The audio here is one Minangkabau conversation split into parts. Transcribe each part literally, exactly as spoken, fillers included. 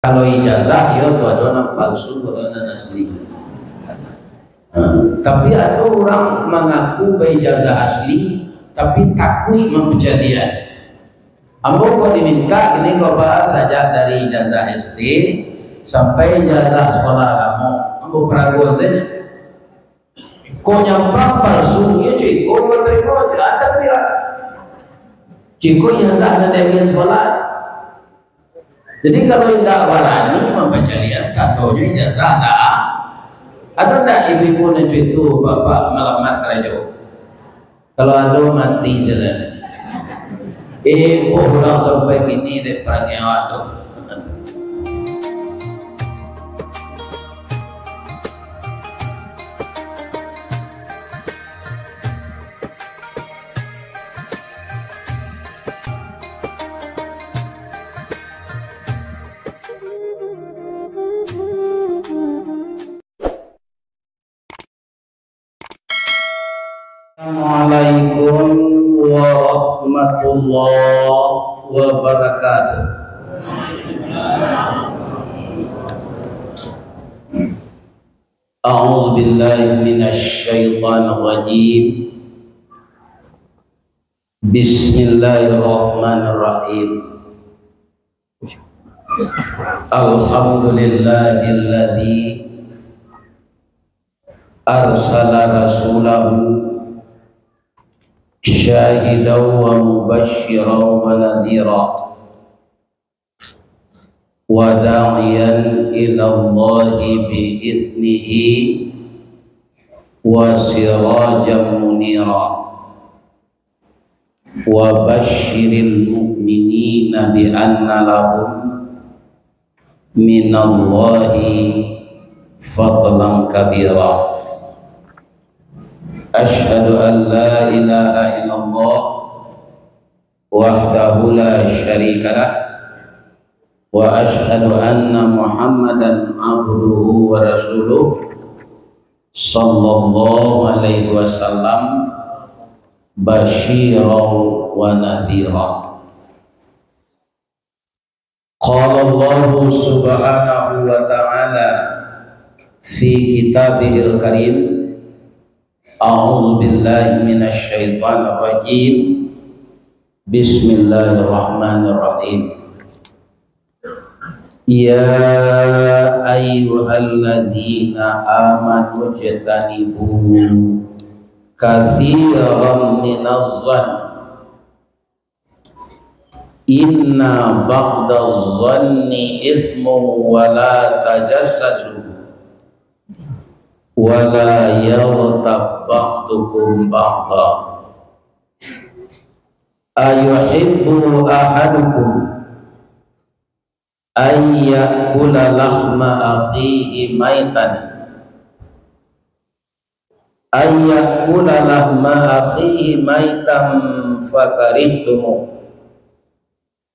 Kalau ijazah, iyo tu ado nan palsu, ado nan asli. Nah, tapi ado urang mangaku baijazah asli, tapi takuik mampacaliak. Ambo ko dimintak kini ko, Pak, sajak dari ijazah S D sampai ijazah sekolah agamo. Ambo paraguan sajo. Ko nyampang palsu, iyo ciko ambo tarimo, ah, takuik. Ciko ijazah nan diagiah sekolah. Jadi, kalau indak barani mampacaliak, tandonyo ijazah ndak. Ado ndak ibu-ibu nan cak itu, bapak malamar karajo? Kalau ado, mati sajo. Eh, kok urang sampai kini dek parangai awak tu. Assalamualaikum warahmatullahi wabarakatuh. A'udzu billahi minasy syaithanir rajim. Bismillahirrahmanirrahim. Alhamdulillahilladzi arsala rasulahu syahidan wa mubasysyiran wa nadhira, wa da'iyan ilallahi bi idznihi wa sirajan munira. Wa basyiril mu'minina bi anna lahum minallahi fadlan kabira. Asyhadu an la ilaha illallah wahdahu la syarikalah, wa asyhadu anna Muhammadan abduhu wa rasuluh, sallallahu alaihi wasallam, basyiran wa nadhira. Qala Allahu subhanahu wa ta'ala fi kitabihil karim, a'udzu billahi minasy syaithanir rajim. Bismillahirrahmanirrahim. Ya ayyuhalladzina amanu jtanibu katsiran minaz zann, inna ba'daz zanni itsmun, wa la tajassasu, wa la yaghtab ba'dukum ba'dha, ayuhibbu ahadukum an ya'kula lahma akhihi maitan, an ya'kula lahma akhihi maitan fakarihtumuh.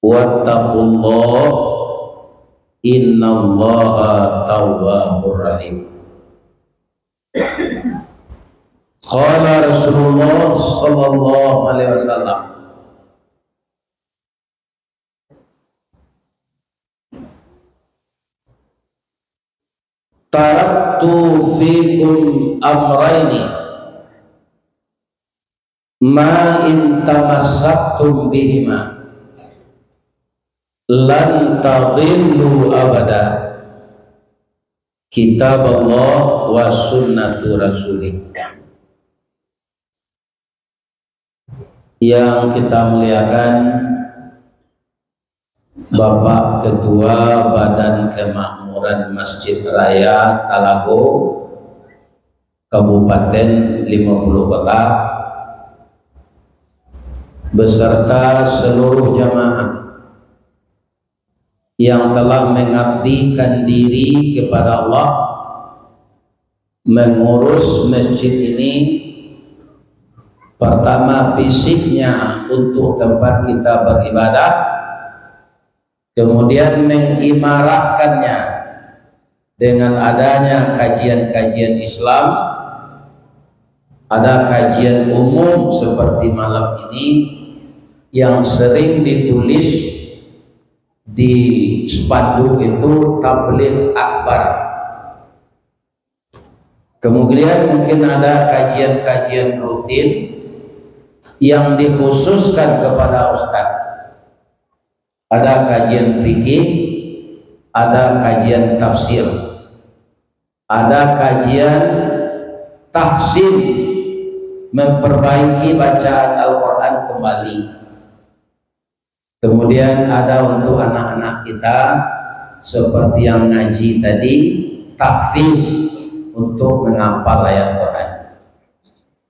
Wattaqullah, innallaha tawwabur rahim. Qala Rasulullah sallallahu alaihi wasallam, taraktu fikum amraini, ma in tamassaktum bihima, lan tadillu abada, kitaballah wa sunnatu rasulih. Yang kita muliakan, Bapak Ketua Badan Kemakmuran Masjid Raya Talago, Kabupaten Limo Puluh Kota, beserta seluruh jamaah yang telah mengabdikan diri kepada Allah, mengurus masjid ini, pertama fisiknya untuk tempat kita beribadah, kemudian mengimaratkannya dengan adanya kajian-kajian Islam, ada kajian umum seperti malam ini yang sering ditulis di spanduk itu Tabligh Akbar. Kemudian mungkin ada kajian-kajian rutin yang dikhususkan kepada ustaz. Ada kajian fikih, ada kajian tafsir, ada kajian tahsin, memperbaiki bacaan Al-Quran kembali. Kemudian ada untuk anak-anak kita, seperti yang ngaji tadi, tahfiz, untuk menghafal ayat Quran.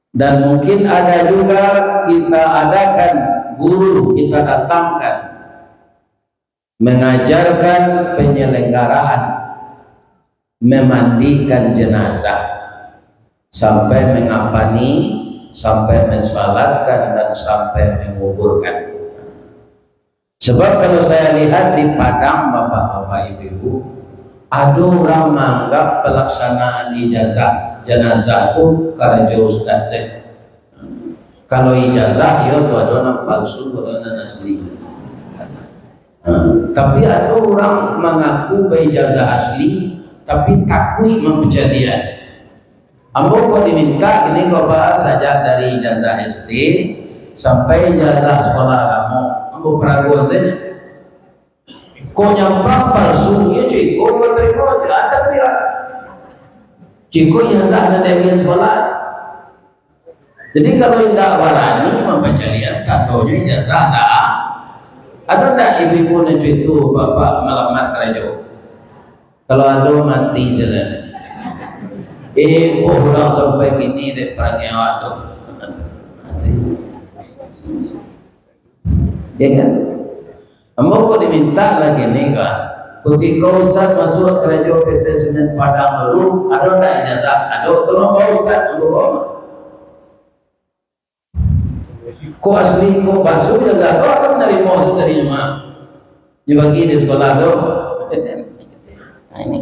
Dan mungkin ada juga kita adakan guru, kita datangkan, mengajarkan penyelenggaraan memandikan jenazah, sampai mengapani, sampai mensalatkan, dan sampai menguburkan. Sebab kalau saya lihat di Padang, bapak-bapak, ibu-ibu, ada orang menganggap pelaksanaan ijazah jenazah tu karajo ustaz deh. Kalau ijazah, iyo tu ada nan palsu, ada nan asli. Nah, tapi ada orang mengaku berijazah asli, tapi takuik mampacaliak. Ambo kok diminta kini ko, Pak, sajak dari ijazah S D sampai ijazah sekolah agamo, ambo parago sajo. Kok nyampang palsu, iyo ciko ambo tarimo, ah, takuik. Ciko ijazah nan dari sekolah. Jadi, kalau indak barani mampacaliak, tandonyo ijazah ndak. Ado ndak ibu-ibu nan cak itu, bapak, malamar karajo? Kalau ado, mati sajo. Eh, kok urang sampai kini dek parangai awak tu. Mati. Ya kan? Ambo kok diminta lagi ni, kan? Kutiko ustaz masuak karajo P T Semen Padang dulu, ado ndak ijazah? Ado, tolong bawa ustaz, ambo bawa. Kok asli, kok palsu, ijazah tu akan menerima tu dari rumah. Dibagi di sekolah tu. Nah, ini.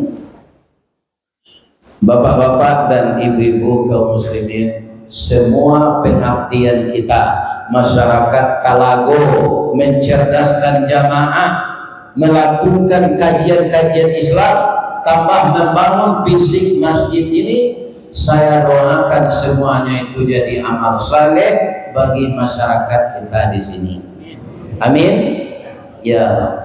Bapak-bapak dan ibu-ibu kaum muslimin, semua pengabdian kita, masyarakat Talago, mencerdaskan jamaah, melakukan kajian-kajian Islam, tambah membangun fisik masjid ini, saya doakan semuanya itu jadi amal saleh bagi masyarakat kita di sini. Amin. Ya Rabb.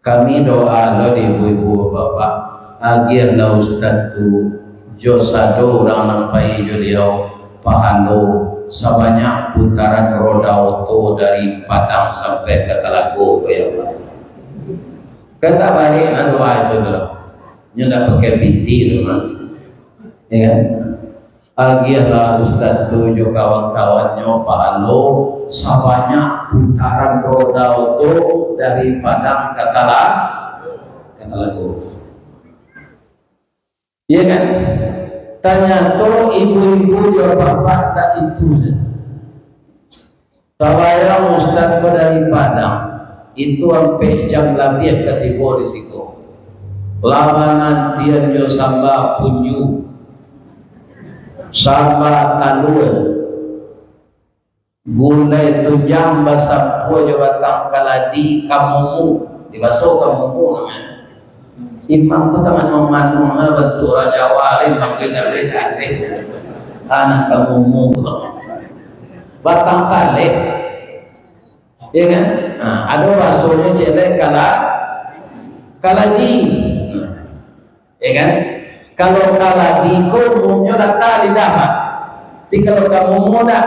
Kami doa lo di ibu-ibu bapak, agiahlah ustaz tu jo sado urang nan pai jo liau pahalo sabanyak putaran roda oto dari Padang sampai ka Talago ko, ya Allah. Kan tak balik nak doa itu tu lah. Nyo ndak pakai piti tu mah. Ya kan? Agiahlah ustaz tu jo kawan-kawannyo pahalo sabanyak putaran roda oto dari Padang ka Tala-, ka Talago. Iya kan? Tanyato ibu-ibu jo bapak tak itu sajo. Tabayang ustaz ko dari Padang, itu ampek jam labiah ka tibo di siko. Lah manantian jo samba punju, samba talua, gulai tunjang basampua jo batang kaladi, kamumu, di baso kamumu namonyo. Imam ko tamanuang-manuang lah, bantuak urang Jawa lai, mangkin dari jaleh. Anak kamumu ko. Batang talek. Ya kan? Nah, ado basonyo cek lai kala-, kaladi. Ya kan? Kalau kaladi ko umumnyo kata lidah, Pak. Tapi kalau kamumu dak.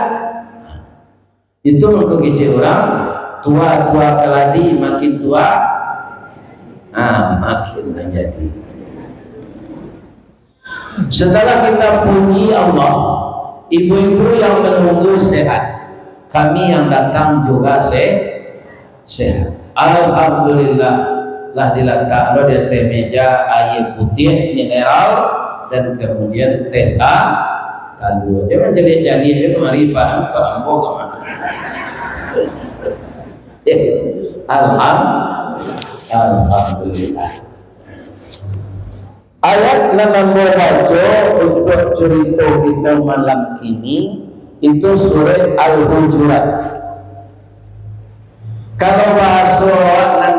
Itu mangko kecek urang, tua-tua kaladi makin tua, ah, makin manjadi. Setelah kita puji Allah, ibu-ibu yang menunggu sehat, kami yang datang juga se-, sehat. Alhamdulillah, lah dilatak lo di ateh meja aia putiah mineral dan kemudian teh ta-, talua. Jangan caliak-caliak je kamari, Pak, tak ambo kamari. Alham-, Alhamdulillah. Ayat nan ambo baco untuak curito kito malam kini, itu surah Al-Hujurat. Kalau bahaso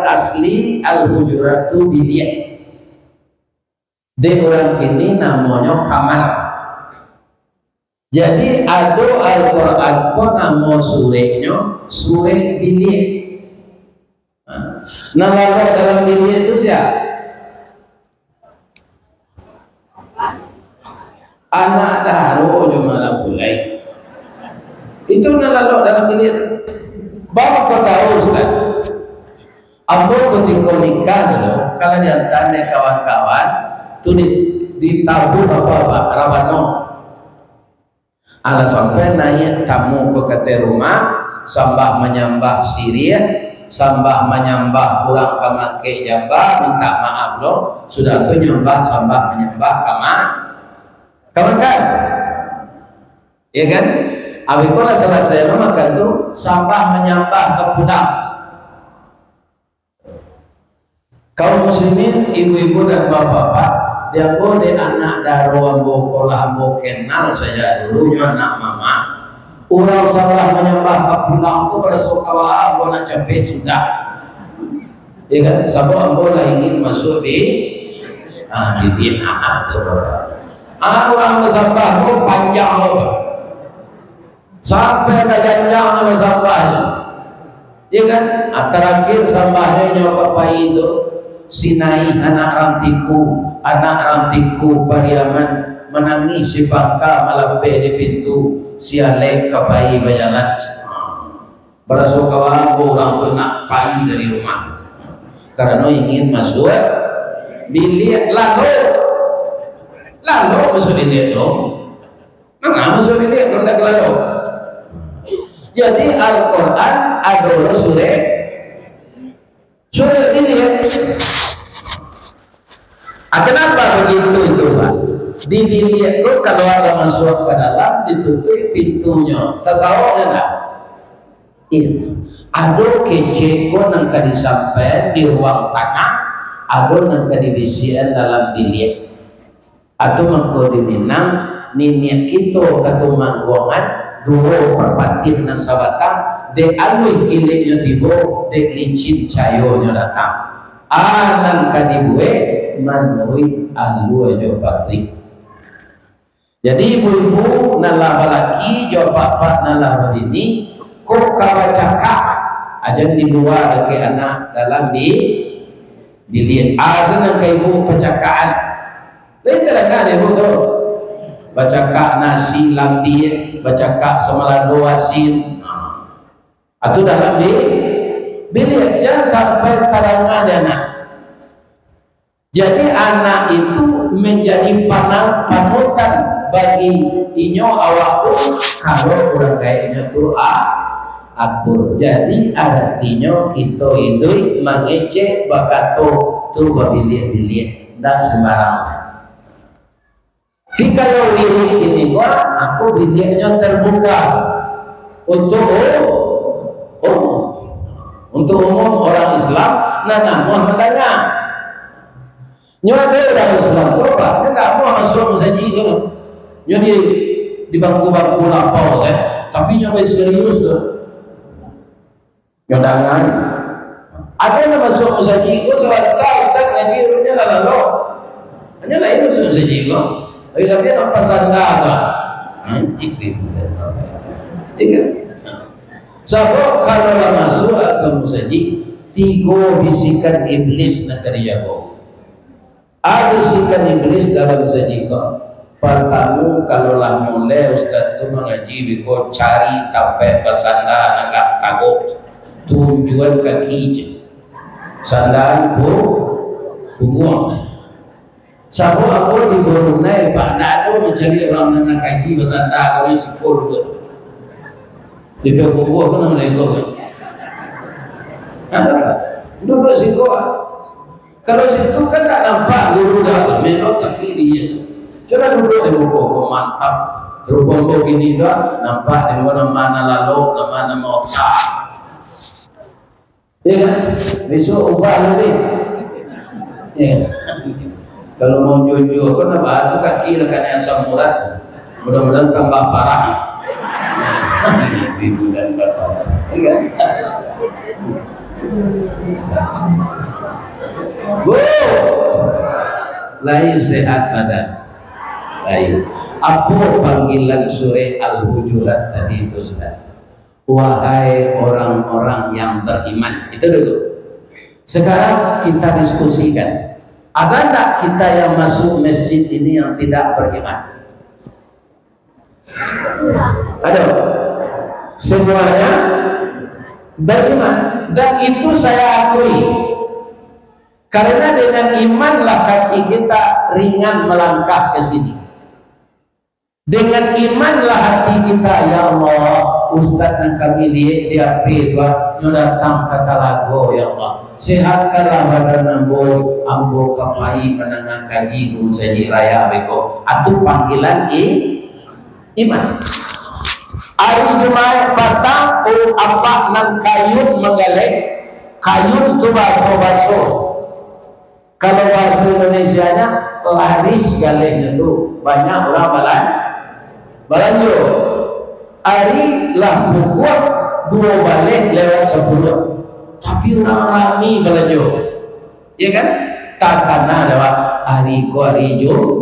Asli al-hujuratu biliak. Dek urang kini namonyo kamar. Jadi, ado Al-Quran ko namo sureknyo surek biliak. Nah, nan lalok dalam biliak tu sia? Anak daro jo marapulai. Itu nan lalok dalam biliak tu. Baa kok tahu, Ustaz? Ambo kutiko nikah dulu, kalau diantaan dek kawan-kawan, tu di, ditabuh apa, apa, rabano. Alah sampai naiak tamu ka ateh rumah, sambah manyambah siriah, sambah manyambah urang ka mangkek jamba, minta maaf lo, sudah tu nyambah, sambah manyambah ka ma-, ka makan. Ya kan? Abih ko lah salasai lo makan tu, sambah manyambah ka pulang. Kaum muslimin, ibu-ibu dan bapak-bapak, di ambo dek anak daro ambo ko lah ambo kenal sajak dulu, nyo anak mamak. Urang sambah manyambah ka pulang tu baraso kawa ambo nak capek sudah. Ya kan? Sabab ambo lah ingin masuk di, ah, di din. Ah, tu, Bapak. Ah, urang basambah tu panjang lo, Pak. Sampai ka janjang nan basambah tu. Ya kan? Ah, tarakhir sambah nyo ka pai tu, si Naih anak Rantiku, anak Rantiku Pariaman, manangih si Pangka malapeh di pintu, si Alek ka pai bajalan. Baraso kawa ambo urang tu nak pai dari rumah. Karano ingin masuak biliak, lalok. Lalok masuak biliak tu. Manga masuak biliak kalau ndak ka lalok? Jadi Al-Quran ado surek, surek biliak. Ah, kenapa begitu itu, Pak? Di biliak tu kalau ado masuak ka dalam, ditutuik pintunyo, tasaok nyo ndak? Iya. Ado kecek ko nan ka disampaian di ruang tangah, ado nan ka dibisiakan dalam biliak. Atau mangko di Minang, niniak kito Katumangguangan, duo parpatiah nan sabatang, dek aluih kileknyo tibo, dek licin cayonyo datang. A nan ka dibuek manuruik alua jo patuik. Jadi, ibu-ibu nan lah balaki jo apak-apak nan lah babini, kok ka bacakak, a jan di lua dakek anak, dalam bi-, biliak. A, sinan ka ibu pacakaan. Lain tadanga dek ibu tu. Bacakak nasi lambiak, bacakak samalado asin. Atau dalam bi-, biliak, jan sampai tadanga dek anak. Jadi, anak itu manjadi pana-, panutan bagi inyo awak tu, kalau urang gaeknyo tu a-, akur. Jadi, aratinyo kito iduik mangecek bakato tu babiliak-biliak, ndak sambarang. Tapi kalau wirid kini ko, aku biliaknyo terbuka untuk u-, umum. Untuk umum orang Islam, nan namuah mandanga. Nyo ado urang Islam tu, Pak, nyo ndak namuah masuak masajik tu. Nyo di, di bangku-bangku lapau, eh. Tapi nyo bae serius tu. Nyo dangan. Ado nan masuak musajik ko, sabanta ustaz ngaji, urungnyo lah lalok. Hanyo lain masuak musajik ko. Tapi, tapi nampak sanda ko. Hmm, itu, itu. Iya. Sabab kalau lah masuak ka musajik, tigo bisikan iblis nan ka dijago. Ado bisikan iblis dalam sajiko. Partamo, kalau lah mulai ustaz tu mangaji biko, cari tampek basanda nan agak taguah. Tunjuan kaki je. Sandaan pu-, pungguang je. Samo ambo di Brunei, Pak, ndak ado mancari urang nan kaji basanda, kalau siko duduak. Di pungguang tu namo lengkok kan? Ado lah. Duduak siko, ah. Kalau situ kan tak nampak guru dah, melo tak kiri. Coba duduk di muko, kok mantap. Rupa kok gini dah, nampak di mana-mana lalu, nama-nama otak. Ya kan? Besok ubah lagi. Ya. Kalau mau jujur, kau nak bahas tu kaki lah kena asam urat. Mudah-mudahan tambah parah. Di bulan Batam. Ya kan? Bu, lain sehat badan. Lain. Apo panggilan surek Al-Hujurat tadi itu, Ustaz? Wahai orang-orang yang beriman. Itu dulu. Sekarang kita diskusikan. Ada ndak kita yang masuk masjid ini yang tidak beriman? Ada. Semuanya beriman. Dan itu saya akui. Karena dengan imanlah kaki kita ringan melangkah ke sini. Dengan imanlah hati kita, "Ya Allah, ustaz nan kami liek di H P tu, ah, nyo datang ka Talago, ya Allah. Sehatkanlah badan ambo, ambo ka pai mandanga kaji di Musajik Raya beko." Atu panggilan i-, iman. Ari Jumaik patang, oh, apak nan kayun manggaleh, kayun tu baso-baso. Kalau bahasa Indonesianya, laris galehnyo tu, banyak urang balan-, balanjo. Ari lah pukua duo baleh lewat sapuluah, tapi urang rami balanjo, ya kan? Takana dah, Pak, ari ko ari Ju-,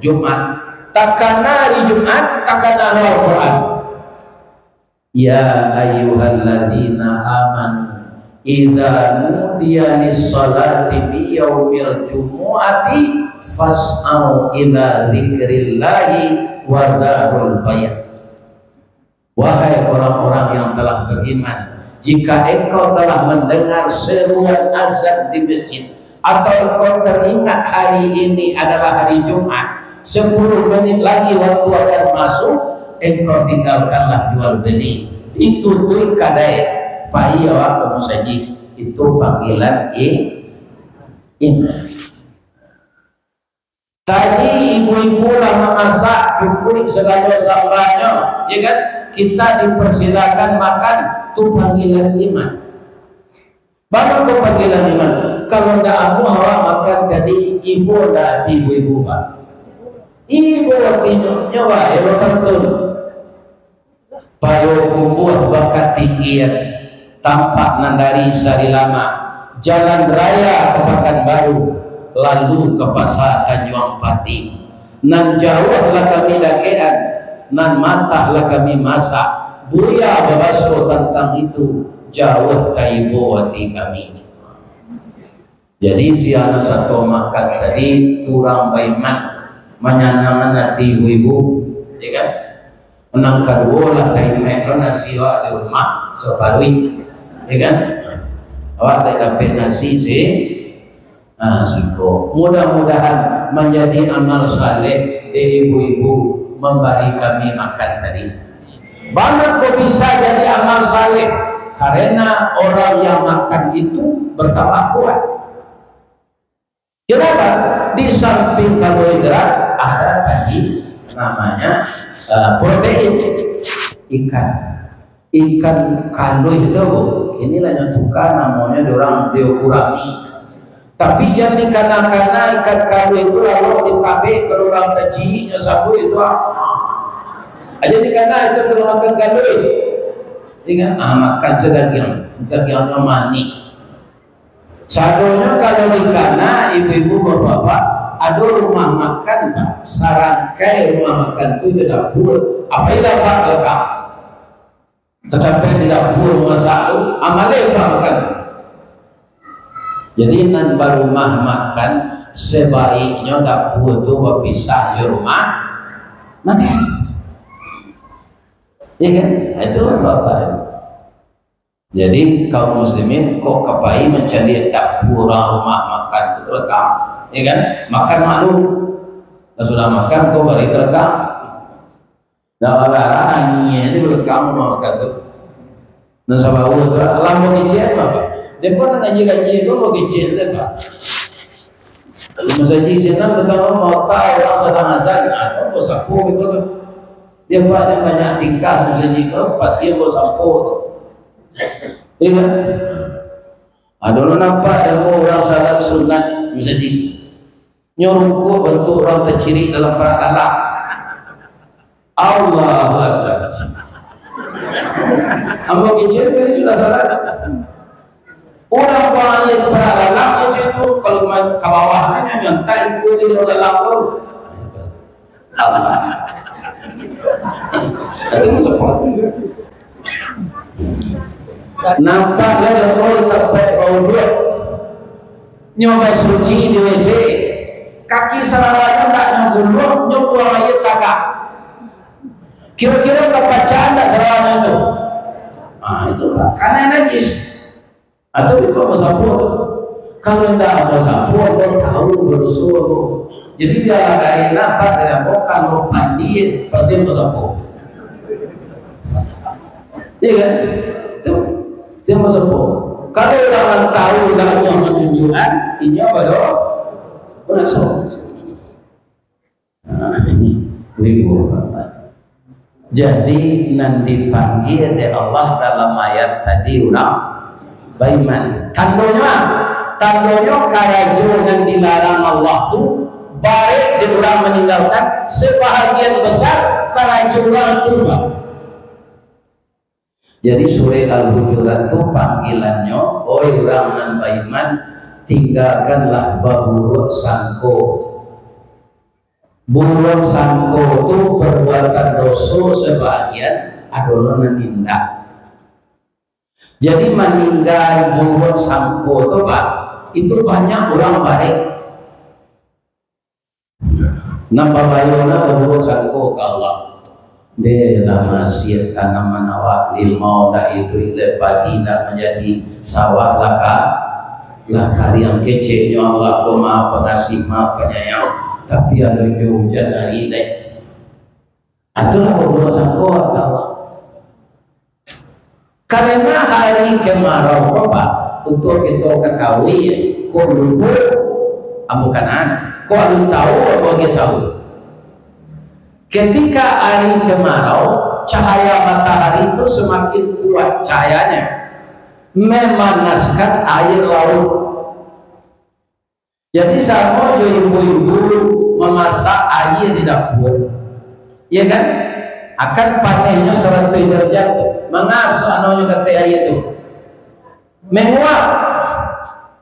Jumat. Takana ari Jumat, takana Al-Quran. Ya ayyuhalladzina amanu, idza nudiya lis-salati min yaumil jumu'ati fas'au ila dzikrillahi wa dzarul bai'. Wahai orang-orang yang telah beriman, jika engkau telah mendengar seruan azan di masjid, atau engkau teringat hari ini adalah hari Jumat, sepuluh menit lagi waktu akan masuk, engkau tinggalkanlah jual beli, ditutuik kadai, pai awak ka musajik. Itu panggilan i-, iman. Tadi ibu-ibu lah mamasak, cukuik sagalo sambanyo, ya kan? Kita dipersilakan makan, tu panggilan iman. Baa ko panggilan iman? Kalau ndak amuah awak makan tadi, ibo ndak ati ibu-ibu, Pak? Ibo atinyo, nyo bae bapantun. Payo Bumbuah bakatinggian, tampak nan dari Sarilamak, jalan raya ka Pakanbaru, lalu ka Pasa Tanjuang Pati. Nan jauah lah kami dakekan, nan matah lah kami masak. Buya babaso tantang itu, jauah taibo ati kami. Jadi, siang nan sato makan tadi, tu urang baiman, manyanangkan ati ibu-ibu, ya kan? Nan kaduo lah taimaik lo nasi awak di rumah, saparuik, ya kan? Awak tak dapek nasi si-, ah, siko. Mudah-mudahan manjadi amal saleh dek ibu-ibu mambari kami makan tadi. Baa ko bisa jadi amal saleh? Karena orang yang makan itu bertambah kuat. Kenapa? Di samping karbohidrat, ada tadi namanya, eh, protein. Ikan. Ikan kaluih tu, kini lah nyo tuka namonyo dek urang, teo gurami. Tapi jan dikana-kana ikan kaluih tu, lalu ditabek ka urang kacik, nyo sabuik tu, ah. Jan dikana itu kalau makan kaluih. Ingat, ah, makan sadagiang, sadagiangnyo manih. Sadonyo kalau dikana, ibu-ibu, bapak-bapak, ado rumah makan, Pak, sarangkai rumah makan tu jo dapua. Apabila, Pak, lekang, tatapi di dapua mamasak tu, amaleh, Pak, makan. Jadi, nan barumah makan, sebaiknyo dapua tu bapisah jo rumah makan. Ya kan? Itu bapak-bapak. Jadi, kaum muslimin, kok ka pai mancaliak dapua urang rumah makan tu lekang, ya kan? Makan malu. Lah sudah makan, kok bari ka lekang. Dak bagarah, anyiak di balekang rumah makan tu. Nan sabawa tu, lah ambo kecekan, Pak. Dia pun nak ngaji-ngaji tu, ambo kecekan, Pak. Di musajik sinan, pertama, mota urang sadang azan. Ah, tu ambo sapo gitu tu. Dia, Pak, dia banyak tingkah musajik tu, pasti ambo sapo tu. Iya kan? Ado lo nampak dek ambo urang salat sunat musajik. Nyo rungkuk bantuak urang tacirik dalam parak lalak. Allahu Akbar. Ambo kecek tadi sudah salat. Urang buang aia di parak lalang, yo cuy tu, kalau ma-, ka bawah, nyo nyontak ikua di dalam lalang tu. Allah. Itu sepat. Nampak lah dah tahu tampek bauduak. Nyo basuci di W C. Kaki sarawanyo ndak nyo guluang, nyo buang aia tagak. Kiro-kiro ka pacah ndak sarawanyo tu? Ah, itu lah. Karena najis. Atau iko basapo tu? Kalau indak basapo, ambo tahu badoso ambo. Jadi, biarlah kain apa dari ambo, kalau pandie, pasti basapo. Iya kan? Tu, tu basapo. Kalau urang tahu, indak mau matunjuakan, inyo bado-, badoso. Nah, ini, ibu bapak. Jadi, nan dipanggia dek Allah dalam ayat tadi urang baiman. Tandonyo, tandonyo karajo nan dilarang Allah tu barek dek urang maninggalkan, sebahagian besar karajo urang tu, Pak. Jadi, surek Al-Hujurat tu panggilannyo, "Oi urang nan baiman, tinggakanlah baburuak sangko." Buruak sangko tu perbuatan doso sebahagian, ado lo nan indak. Jadi, maningga buruak sangko tu, Pak, itu banyak urang barek. Nan babayo lah baburuak sangko ka Allah. Deh lah maksiat tanaman awak, limau ndak iduik, leh padi ndak manjadi, sawah lah ka-, lah kariang. Keceknyo Allah ko Maha Pengasih, Maha Penyayang, tapi alun jo ujan ari deh. Itulah baburuak sangko ka Allah. Karena hari kemarau, Bapak, untuk kita ketahui, ko lupo, ambo kanan, ko alun tahu, ambo agiah tahu. Ketika hari kemarau, cahaya matahari itu semakin kuat cahayanya, memanaskan air laut. Jadi, samo jo ibu-ibu mamasak aia di dapua, iya kan? Akan panehnyo saratuih darajat tu, mangasuak anonyo ka ateh aia tu, menguap.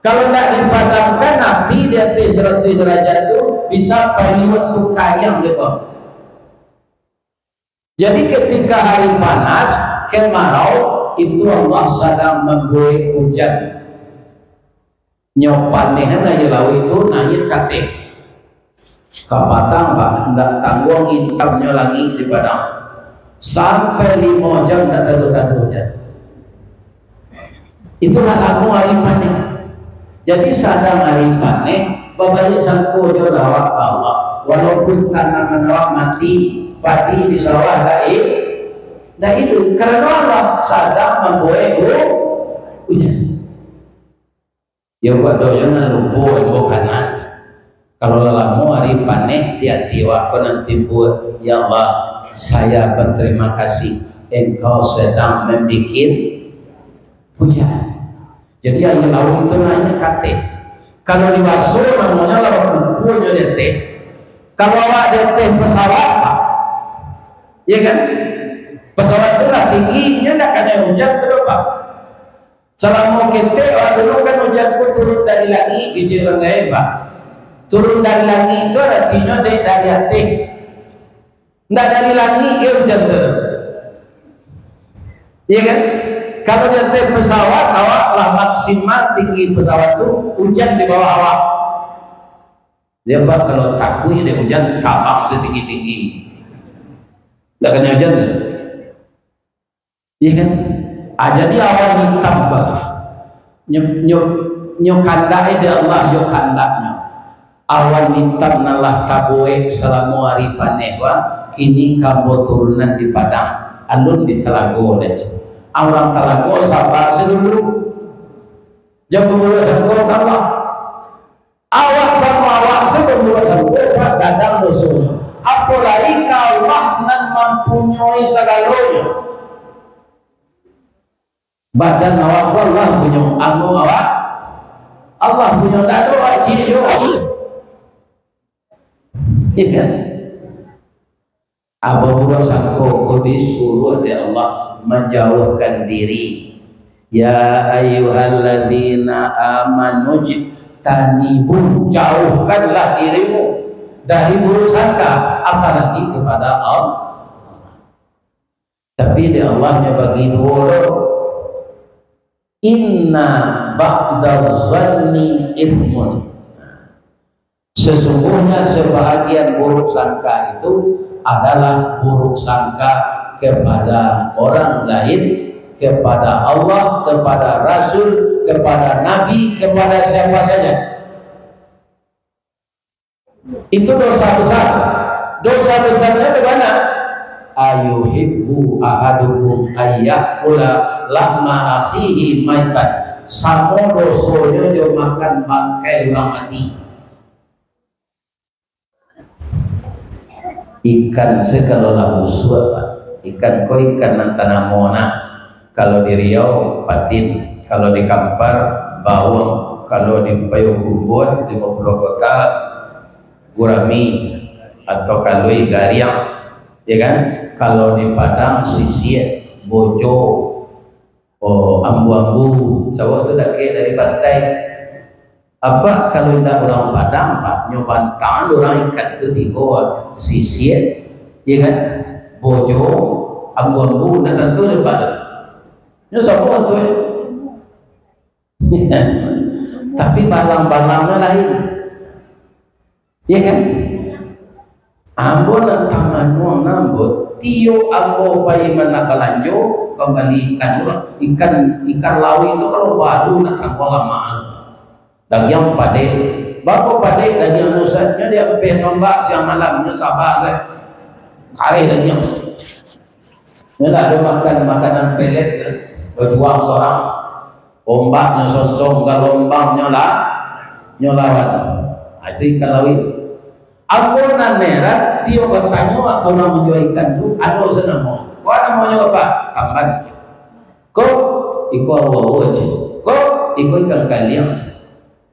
Kalau ndak dipadamkan api di ateh saratuih darajat tu, bisa pariuak tu kariang dek ko. Jadi, ketika hari panas, kemarau, itu Allah sadang mambuek ujan. Nyo panehan aia lauik tu naiak ka ateh. Ka patang, Pak, ndak tangguang itamnyo langik di Padang. Sampai limo jam ndak taduah-taduah ujan. Itulah lamo ari paneh. Jadi, sadang ari paneh, babaik sangko jo lah awak ka Allah. Walaupun tanaman awak mati, padi di sawah ndak i-, ndak iduik. Karano Allah sadang mambuek u-, ujan. Yo, kok ado jo nan lupo, ambo kanan. Kalau lah lamo ari paneh di ati awak ko nan timbua, "Ya Allah, saya berterima kasih, Engkau sedang membikin hujan." Jadi, aia lauik tu naiak ka ateh. Kalau di baso, namonyo lah bakumpua jo di ateh. Kalau awak di ateh pesawat, Pak, iya kan? Pesawat tu lah tinggi, inyo ndak kanai ujan tu doh, Pak. Salamo ketek, awak dulu kan ujan ko turun dari langik, kecek urang gaek, Pak. Turun dari langik tu aratinyo dek dari ateh. Ndak dari langik, iyo, ujan tu. Iya kan? Kalau di ateh pesawat, awak lah maksimal tinggi pesawat tu, ujan di bawah awak. Dia, Pak, kalau takuik dek ujan, tabang satinggi-tinggi. Ndak kanai ujan tu. Iya kan? Ah, jadi awan itam balah. Nyo, nyo, nyo kandak eh dek Allah, yo kandaknyo. Awan itam nan lah tabuek salamo ari paneh, wah, kini ka ambo turunan di Padang, alun di Talago deh. Ah, urang Talago, saba se dulu. Jan babuek sangko ka Allah. Awak samo awak se babuek sangko, Pak, gadang dosonyo. Apo lai ka Allah nan mampunyoi sagalonyo. Badan awak ko Allah punyo, anggo awak Allah punyo, ndak ado awak ciek juo. Iya kan? Abah budak sangko ko disuruah dek Allah manjauhkan diri Ya ayyuhalladzina amanu jtanibu, jauhkanlah dirimu dari buruk sangka, apalagi kepada Allah. Tapi di Allah nyo bagi duo lo. Inna ba'daz zanni itsmun. Sesungguhnya sebahagian buruk sangka itu adalah buruk sangka kepada orang lain, kepada Allah, kepada Rasul, kepada Nabi, kepada siapa saja. Itu dosa besar. Dosa besarnya di mana? Ayuhibbu ahadukum ayyakula lahma akhihi maitan. Samo dosonyo jo makan bangkai urang mati. Ikan se kalau lah busuak, Pak. Ikan ko ikan nan tanamo nah. Kalau di Riau, patin. Kalau di Kampar, bawang. Kalau di Payokumbuah, limo puluah kota, gurami atau kalui, gariang. Ya kan? Kalau di Padang, sisiak, bojo. Oh, ambu-ambu, sabab tu dakek dari pantai. Apa kalau indak urang Padang, Pak? Nyo bantang urang ikan tu tigo, sisiak, ya kan? Bojo, ambu-ambu, ndak tantu dek Pak tu. Nyo sabo tu, eh? Tapi balang-balangnya lain. Ya kan? Ambo nan tamanuang ambo, tiok ambo pai mandak balanjo, ka bali ikan tu lah. Ikan, ikan lawi tu kalau baru nak tangguang lamak. Dagiang padek. Bako padek dagiang tu, Ustaz? Nyo diampeh tombak siang malam, nyo saba sajo. Kareh dagiang. Nyo lah ado makan makanan pelet kan. Bajuang sorang. Ombaknyo sonsong, galombangnyo lah, nyo lawan. Ah, itu ikan lawi. Ambo nan heran, tiok batanyo ka urang manjua ikan tu, ado se namo. Ko namonyo apo? Tamban. Ko, iko awo-awo se. Ko, iko ikan kaliang se.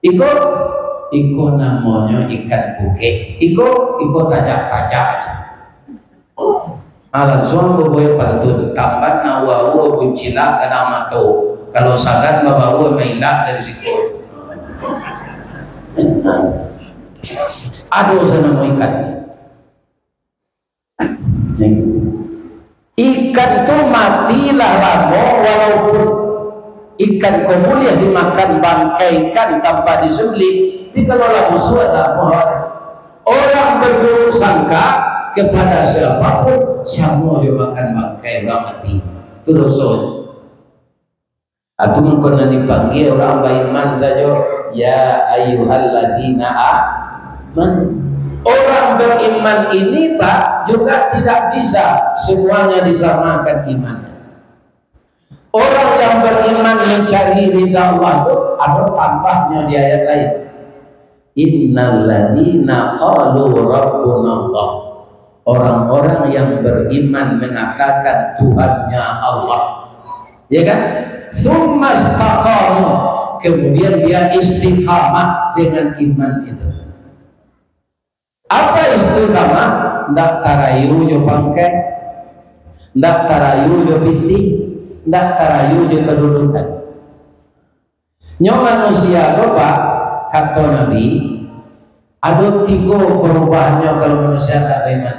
Iko, iko namonyo ikan pukek. Iko, iko tajak-tajak se. Ah, langsuang babuek pantun, tamban awo-awo, buncilak gadang mato. Kalau sagan babawo, mailak dari siko. Ado se namo ikan. Ikan tu mati lah lamo, walaupun ikan ko buliah dimakan, bangkai ikan tanpa disembelih, tapi kalau lah busuak, tak apo. Orang berburuk sangka kepada siapapun, samo jo makan bangkai urang mati. Tu dosonyo. Atau mungkin nan dipanggia urang baiman sajo, "Ya ayyuhalladzina amanu." Orang beriman ini, Pak, juga tidak bisa semuanya disamakan iman. Orang yang beriman mencari ridha Allah tu, ado tambahnyo di ayat lain. "Innalladzina qalu rabbunallah." Orang-orang yang beriman mengatakan Tuhannya Allah. Ya kan? "Tsumma istaqamu." Kemudian dia istiqamah dengan iman itu. Apa istiqamah? Ndak tarayu jo pangkek, ndak tarayu jo pitih, ndak tarayu jo kadudukan. Nyo manusia ko, Pak, kato Nabi, ado tigo parubahannyo kalau manusia ndak baiman.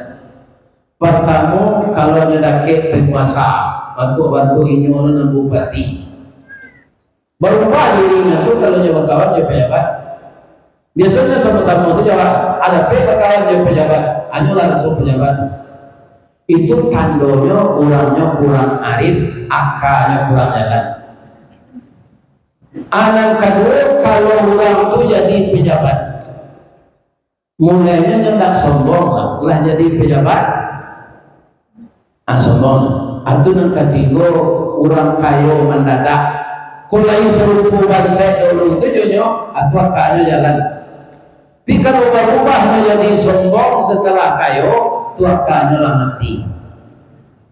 Partamo, kalau nyo dakek panguasa, bantuak-bantuak inyo tu nan bupati. Barubah dirinyo tu kalau nyo bakawan jo pajabat. Biasonyo samo-samo sajo, Pak. Alah dapek bakawan jo pajabat, anyo lah raso pajabat. Itu tandonyo urangnyo kurang arif, akanyo kurang jalan. Ah, nan kaduo, kalau urang tu jadi pejabat, mulainyo nyo ndak sombong lah, lah jadi pejabat, ah, sombong. Ah, tu nan katigo, urang kayo mandadak. Kok lai sarupo bansaik dulu tu jo nyo, ah, tu akanyo jalan. Tapi kalau barubah manjadi sombong setelah kayo, tu akanyo lah mati.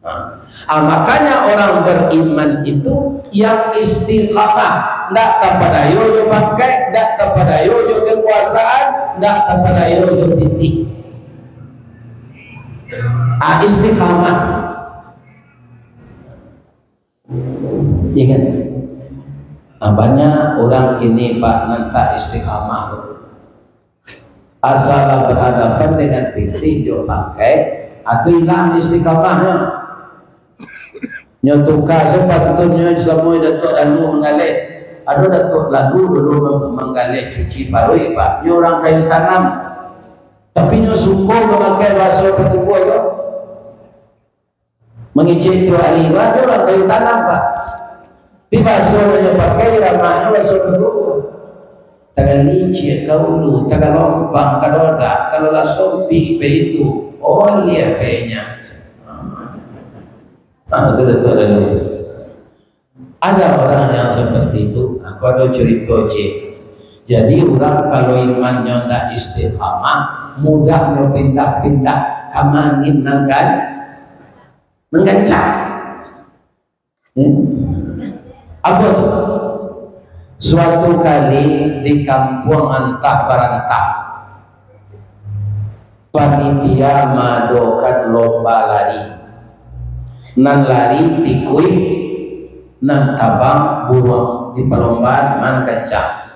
Ha. Ah, makanya orang beriman itu yang istiqamah, ndak tapadayo jo pangkek, ndak tapadayo jo kekuasaan, ndak tapadayo jo pitih. Ah, istiqamah. Ya kan? Nah, banyak urang kini, Pak, nan tak istiqamah tu. Asa lah berhadapan dengan pitih jo pangkek, atau ilang istiqamahnyo. Nyo tuka sajo pantunnyo, samo Datuak Lalu manggaleh. Ado Datuak Lalu dulu manggaleh cuci paruik, Pak. Nyo urang kayu tanam. Tapi nyo suko mamakai baso patubuah tu. Mangecek tiok ari, Pak, nyo urang kayu tanam, Pak. Tapi baso nan nyo pakai di ramahnyo baso patubuah. Tagalicik ka ulu, tagalompang ka dodak, kalau lah sompik pe itu, oliah pe inyo. Ah, tu Datuak Lalu tu. Ada orang yang seperti itu. Aku ada cerita, Cik. Jadi, urang kalau imannyo ndak istiqamah, mudahnyo pindah-pindah ka angin nan kan, nan kancang. Hmm? Apa tu? Suatu kali di kampuang antah barantah, panitia maadokan lomba lari. Nan lari tikuih, nan tabang buruang. Di palombaan ma nan kancang.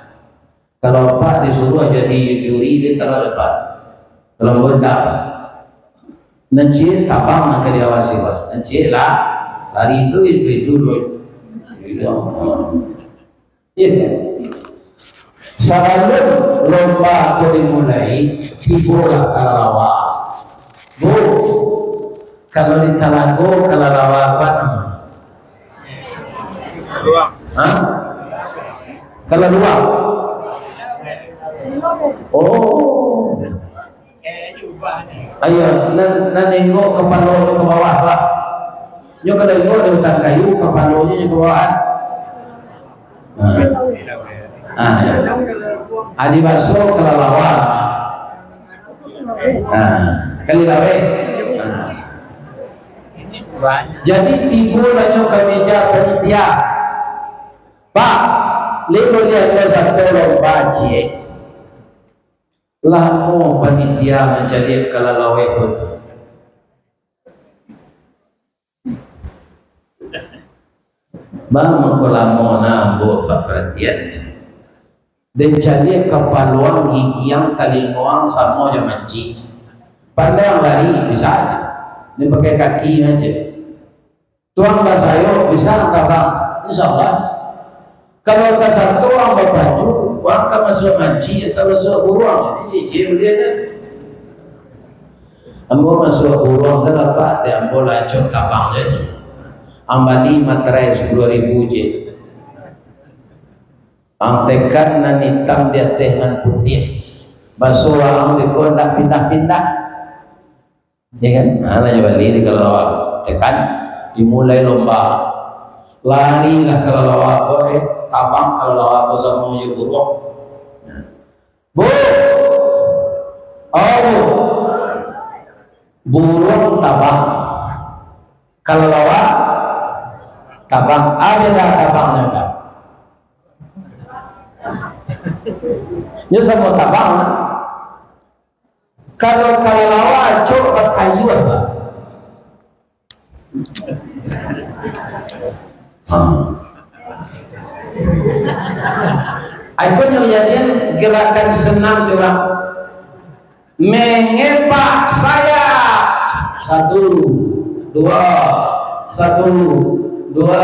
Kalau Apak disuruah jadi juri, dia taruah di depan. Kalau ambo indak, nan ciek tabang nan ka diawasi, Pak. Nan ciek lah, lari tu, itu, itu dulu. Iya kan? Sabalun lomba ko dimulai, tibolah kalalawa. Bu, kalau di Talago kalalawa apo namo? Hah? Kalalawa. Oh. Ayo, nan, nan nengok kapalonyo ka bawah, Pak. Nyo kalau nengok di batang kayu, kapalonyo nyo ka bawah. Ah. Ah, ya. Adi baso kalalawa. Ah, kalilaweh. Ah. Jadi, tibo lah nyo ka meja panitia. Pak, lai buliah nyo sato lomba ciek. Lamo panitia mancaliak kalalaweh ko. Baa mangko lamo nah, ambo baparatian. Den caliak kapaloang, gigiang, talingoang samo jo mancik. Pandai lari, bisa aja. Den pakai kaki aja. Tuang basayok, bisa tabang. Insya Allah. Kalau ka sato ang bapacu, ang ka masuak mancik atau masuak buruang, jadi ciek-ciek buliah nyo tu. Ambo masuak buruang salah, Pak, dek ambo lah acok tabang je. Ang bali materai sapuluah ribu je. Ang tekan nan itam di ateh nan putiah. Baso ang beko ndak pindah-pindah. Ya kan? Nah, lah nyo bali di kalalawa. Tekan, dimulai lomba. Larilah kalalawa ko, eh, tabang kalalawa ko samo jo buruang. Nah. Bu! Oh, Bu! Buruang tabang. Kalalawa tabang. Ado lah tabangnyo, Pak. Nyo samo tabang, nah. Kalau kalalawa acok bakayuah, Pak. Ha. Ai ko nyo jadian gerakan senam di urang. Mengepak sayap. Satu, dua, satu, dua.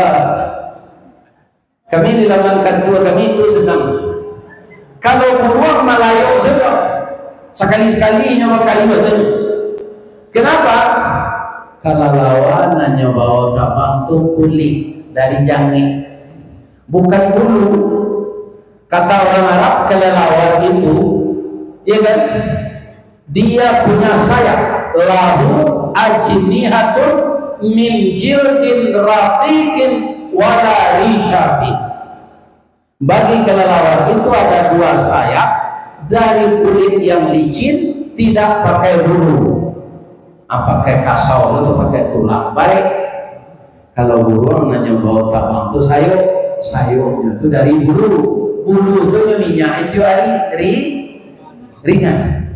Kami di laman kantua kami tu senang. Kalau buruang malayok sajo, sakali-sakali inyo bakayuah sajo. Kenapa? Kalalawa nan nyo bao tabang tu kulik dari jangek, bukan bulu. Kata orang Arab, kelelawar itu, ya kan? Dia punya sayap, lahu ajnihatun min jildin raqiqin wala risha fih. Bagi kelelawar itu ada dua sayap dari kulit yang licin, tidak pakai bulu. Ah, pakai kasau tu, pakai tulang. Baik. Kalau buruang nan nyo bao tabang tu sayok, sayoknyo tu dari bulu. Bulu tu nyo minyak itu ari, ri-, ringan.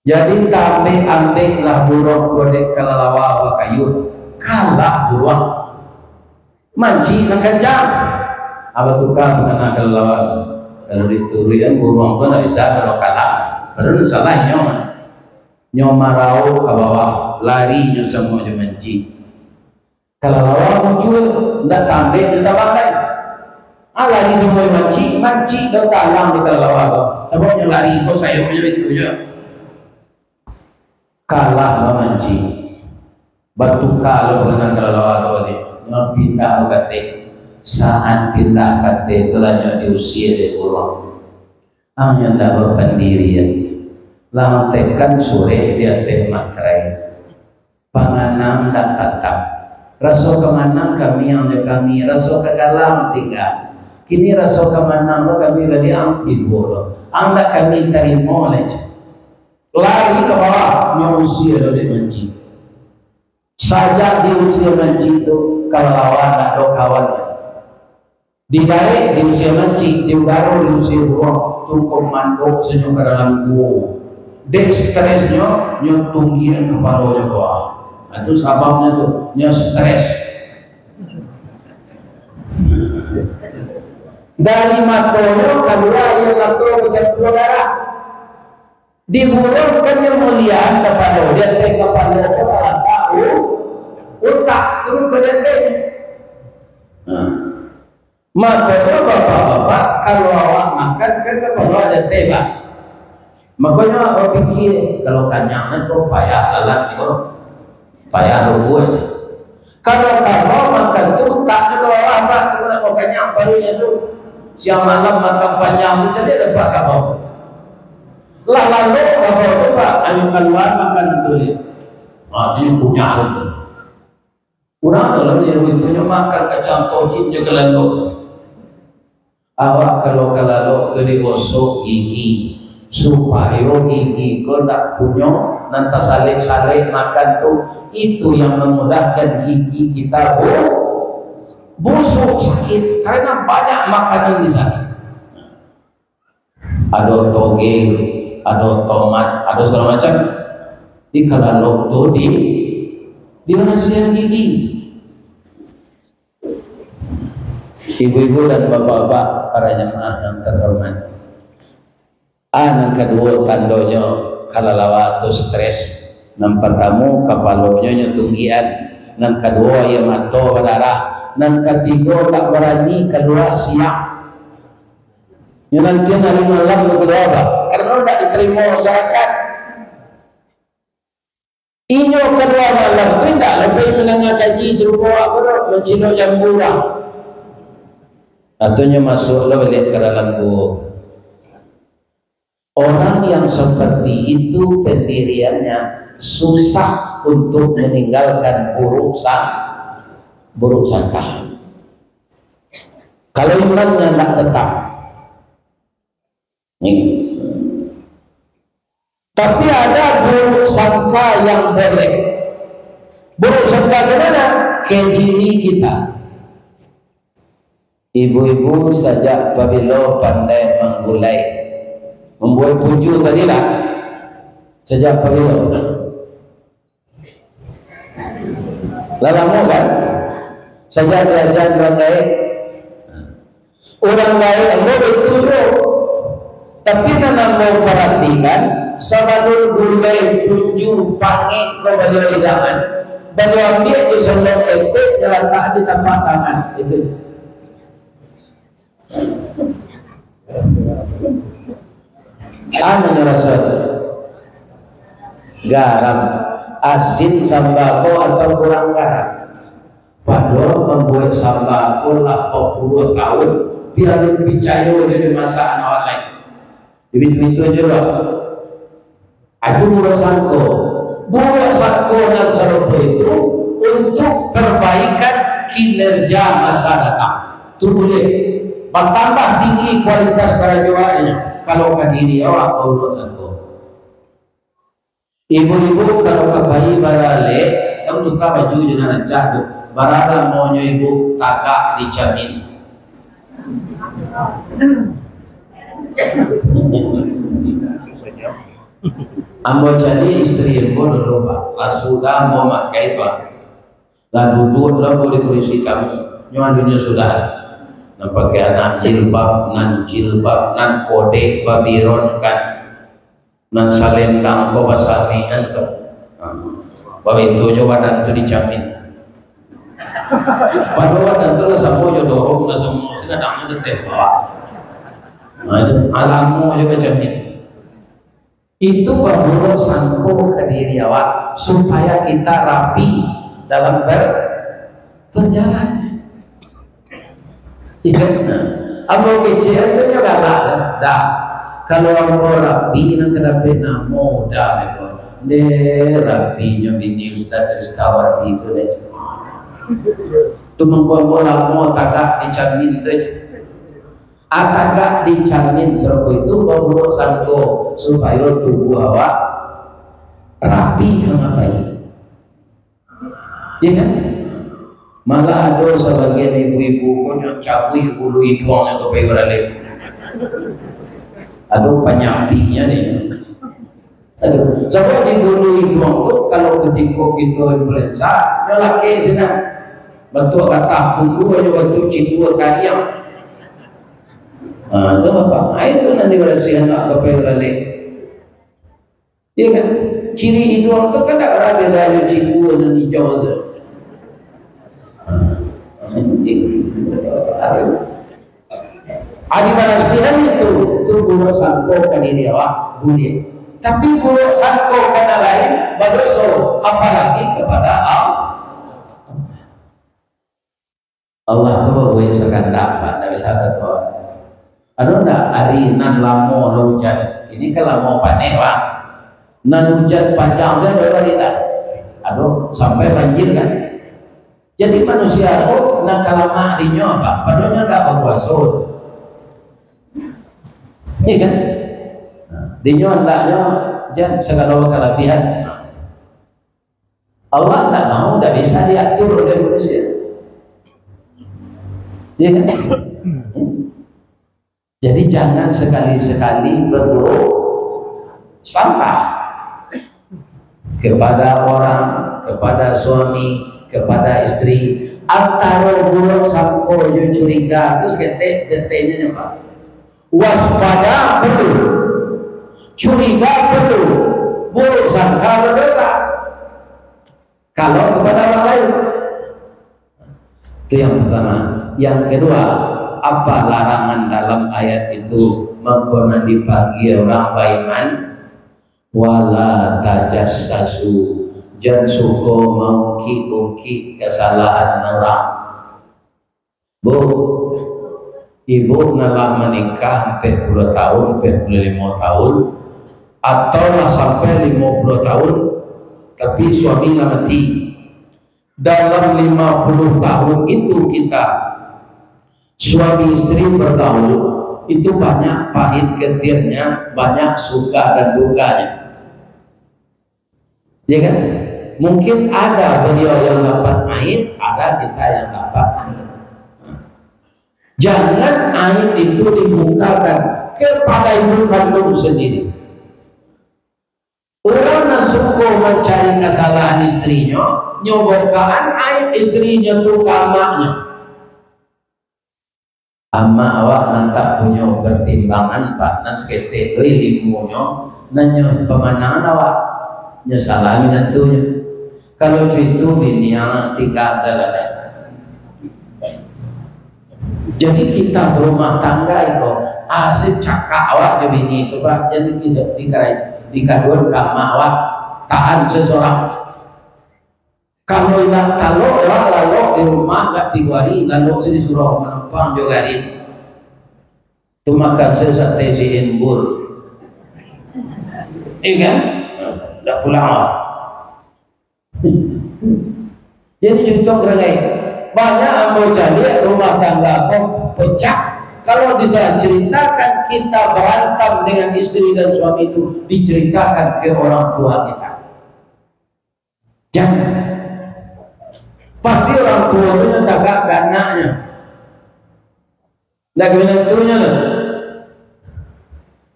Jadi, taambek-ambeklah buruang ko dek kalalawa bakayuah, kalah buruang. Mancik nan kancang. Abah tuka pangana kalalawa. Kalau dituruikan buruang tu ndak bisa, kalau kalah. Padahal salah nyo. Nyo marauik ka bawah, lari nyo samo jo mancik. Kalalawa muncul, ndak tambek nyo tabang lai. Ah, lari samo jo mancik, mancik do talang di kalalawa tu. Sabab nyo lari ko sayoknyo itu jo. Kalah bamancik. Batuka lo pangana kalalawa tu baliak. Nyo pindah bakateh. Saat pindah kateh tu lah nyo diusia dek buruang. Ang nyo ndak bapandirian. Lah ang tekan surek di ateh materai. Panganang ndak tatap. Raso ka manang kami ang jo kami, raso ka kalah ang tingga. Kini raso ka manang lo kami baliak ang tibo lo. Ang ndak kami tarimo lai ceh. Lari ka bawah, nyo usia lo dek mancik. Sajak diusia mancik tu, kalalawa ndak ado kawan lai. Didarek diusia mancik, diudaro diusia buruang, tu ko mandok sanyo ka dalam guo. Dek stresnyo, nyo tunggiak kapalonyo ka bawah. Nah, tu sababnyo tu, nyo stres. Dari matonyo kalua aia mato bacampua darah. Diburuangkannyo muliaan kapalo, di ateh kapalo ko talatak u-, utak, tu muko di ateh. Nah. Makonyo, bapak-bapak, kalau awak makan, kan kapalo ado ateh, Pak. Makonyo awak pikia, kalau kanyang ko payah salat ko, payah rukuak. Kalau kabau makan tu, utaknyo ka bawah, Pak, tu nak kanyang paruiknyo tu. Siang malam makan panjang tu, caliak dapek kabau. Lah lalok kabau tu, Pak, ayo kalua makan tu ni. Ha, tu nyo kunyah tu. Urang tu lah manyiru itu, nyo makan kacang tojin jo kalalok. Awak kalau kalalok tu digosok gigi, supayo gigi ko ndak punyo nan tasalek-salek makan tu, itu yang mamudahkan gigi kita bu-, busuk, sakit, karena banyak makanan di sana. Ado toge, ado tomat, ado sagalo macam. Di kalalok tu di, di rasian gigi. Ibu-ibu dan bapak-bapak, para jamaah yang terhormat. Ah, nan kaduo tandonyo kalalawa tu stres. Nan partamo, kapalonyo nyo tunggian. Nan kaduo, aia mato badarah. Nan katigo, tak barani kalua siang. Nyo nantian ari malam nyo kalua, Pak. Karano ndak ditarimo masyarakat. Inyo kalua malam tu indak lai pai mandanga kaji sarupo awak ko doh, mancilok jambu urang. Atau nyo masuak lo baliak ka dalam guo. Orang yang seperti itu pendiriannya susah untuk meninggalkan buruk sang-, buruk sangka. Kalau imannya ndak tetap, tapi ada buruk sangka yang boleh. Buruk sangka ke mana? Ke diri kita. Ibu-ibu sajak pabilo pandai manggulai, mambuek punju tadi lah? Sajak pabilo? Lah lamo kan? Sajak diaja urang gaek. Urang gaek ambo itu juo. Tapi nan ambo paratikan, sabalun gulai, punju, pangek ko baliau idangan, baliau ambiak jo sendok ketek, dilatak di tapak tangan. Itu. Anu nyo raso garam, asin sambako atau kurang garam. Padahal mambuek sambako lah bapuluah tahun, pian alun picayo jo dimasak anak awak lai. Dibitu-bitu ajo lah. Ah, itu buruak sangko. Buruak sangko nan sarupo itu untuk perbaikan kinerja masa datang. Tu buliah. Batambah tinggi kualitas karajo awaknyo kalau ka diri awak baburuak sangko. Ibu-ibu kalau ka pai baralek, kamu tuka baju jo nan rancak tu. Bara lamonyo ibu tagak di camin. Ambo cari istri ambo dulu, Pak. Lah sudah ambo makai, Pak. Lah duduak lah ambo di kurisi kamu. Nyo adunyo sudah. Nan pakai anak jilbab, nan jilbab, nan kodek babiron kan, nan salendang ko basamian tu. Ha. Baitu jo badan tu dicamin. Padahal badan tu lah samo jo dorong, lah samo, sakadang nyo geteh bawah. Ha, itu alamo jo bacamin. Itu baburuak sangko ka diri awak, supaya kita rapi dalam ber-, berjalan. Iya. Nah, ambo kecek tu nyo galak lah. Dah. Kalau ambo rapi, nan ka dapek namo, dah, beko. Deh, rapinyo bini Ustaz Ustawardi tu, deh. Tu mangko ambo lamo tagak dicamin tu aja. Atagak dicamin saroko itu baburuak sangko, supayo tubuah awak rapi ka mapai. Ya kan? Malah ado sabagian ibu-ibu ko nyo cabuik bulu iduangnyo ka pai baralek. Ado panyapiknyo ni. Aduh, sabab di bulu iduang tu, kalau katiko kito influensa, nyo lakek sinan. Bantuak gatah kundua, nyo bantuak cindua kariang. Ha, tu apa? Ha, itu nan dibarasiahan awak ka pai baralek. Iya kan? Ciri iduang tu kan dak beda jo cindua nan ijau tu. Ha, aduh. Adi barasiahan itu, tu buruak sangko ka diri awak, buliah. Tapi buruak sangko ka nan lain, badoso, apalagi kapada Allah. Allah ko babuek sakandak, Pak, ndak bisa kato. Ado ndak ari nan lamo lah ujan? Ini kan lamo paneh, Pak. Nan ujan panjang sajo ado ari ndak? Ado, sampai banjir kan? Jadi manusia ko nan ka lamak dinyo, Pak, padonyo ndak bapuaso. Iya kan? Nah, dinyo andaknyo jan sagalo kalabihan. Allah ndak mau, ndak bisa diatur oleh manusia. Iya kan? Jadi, jangan sekali-sekali berburuk sangka kepada orang, kepada suami, kepada isteri. Antaro buruak sangko jo curiga tu saketek, keteknyo nyo, Pak. Waspada perlu, curiga perlu, buruak sangka badosa. Kalau kepada orang lain. Itu yang pertama. Yang kedua, apa larangan dalam ayat itu? Mangko nan dipanggil urang baiman, "Wala tajassasu." Jan suko maungkik-ungkik kasalahan urang. Bu, ibu nan lah manikah ampek puluah tahun, ampek puluah limo tahun, atau lah sampai limo puluah tahun, tapi suami lah mati. Dalam lima puluh tahun itu kita suami isteri bergaul, itu banyak pahit getirnya, banyak suka dan dukanya. Ya kan? Mungkin ada beliau yang dapat aib, ada kita yang dapat aib. Jangan aib itu dibukakan kepada ibu kandung sendiri. Urang nan suko mancari kasalahan isterinyo, nyo bokaan aib isterinyo tu ka amaknyo. Amak awak nan tak punyo pertimbangan, Pak, nan saketek tu ilimunyo, nan nyo pamanangan awak, nyo salah minantunyo. Kalau co itu, bini awak tingga sajo lah. Jadi, kita barumah tangga iko, ah, sacakak awak jo bini tu, Pak, jadi kita dikarai-, dikaduan ka amak awak, tahan sesorang. Kalau indak talok, lah lalok di rumah agak tigo hari, lalok se di surau manumpang jo garin. Tu makan se sate si Embur. Iya kan? Dah pulang lah. Jadi, contoh kerengai. Banyak ambo caliak rumah tangga ko pecah. Kalau diceritakan kita berantem dengan isteri dan suami itu, diceritakan ke orang tua kita. Jangan. Pasti orang tua tu nak tagak ka anaknyo. Ndak ka minantunyo tu.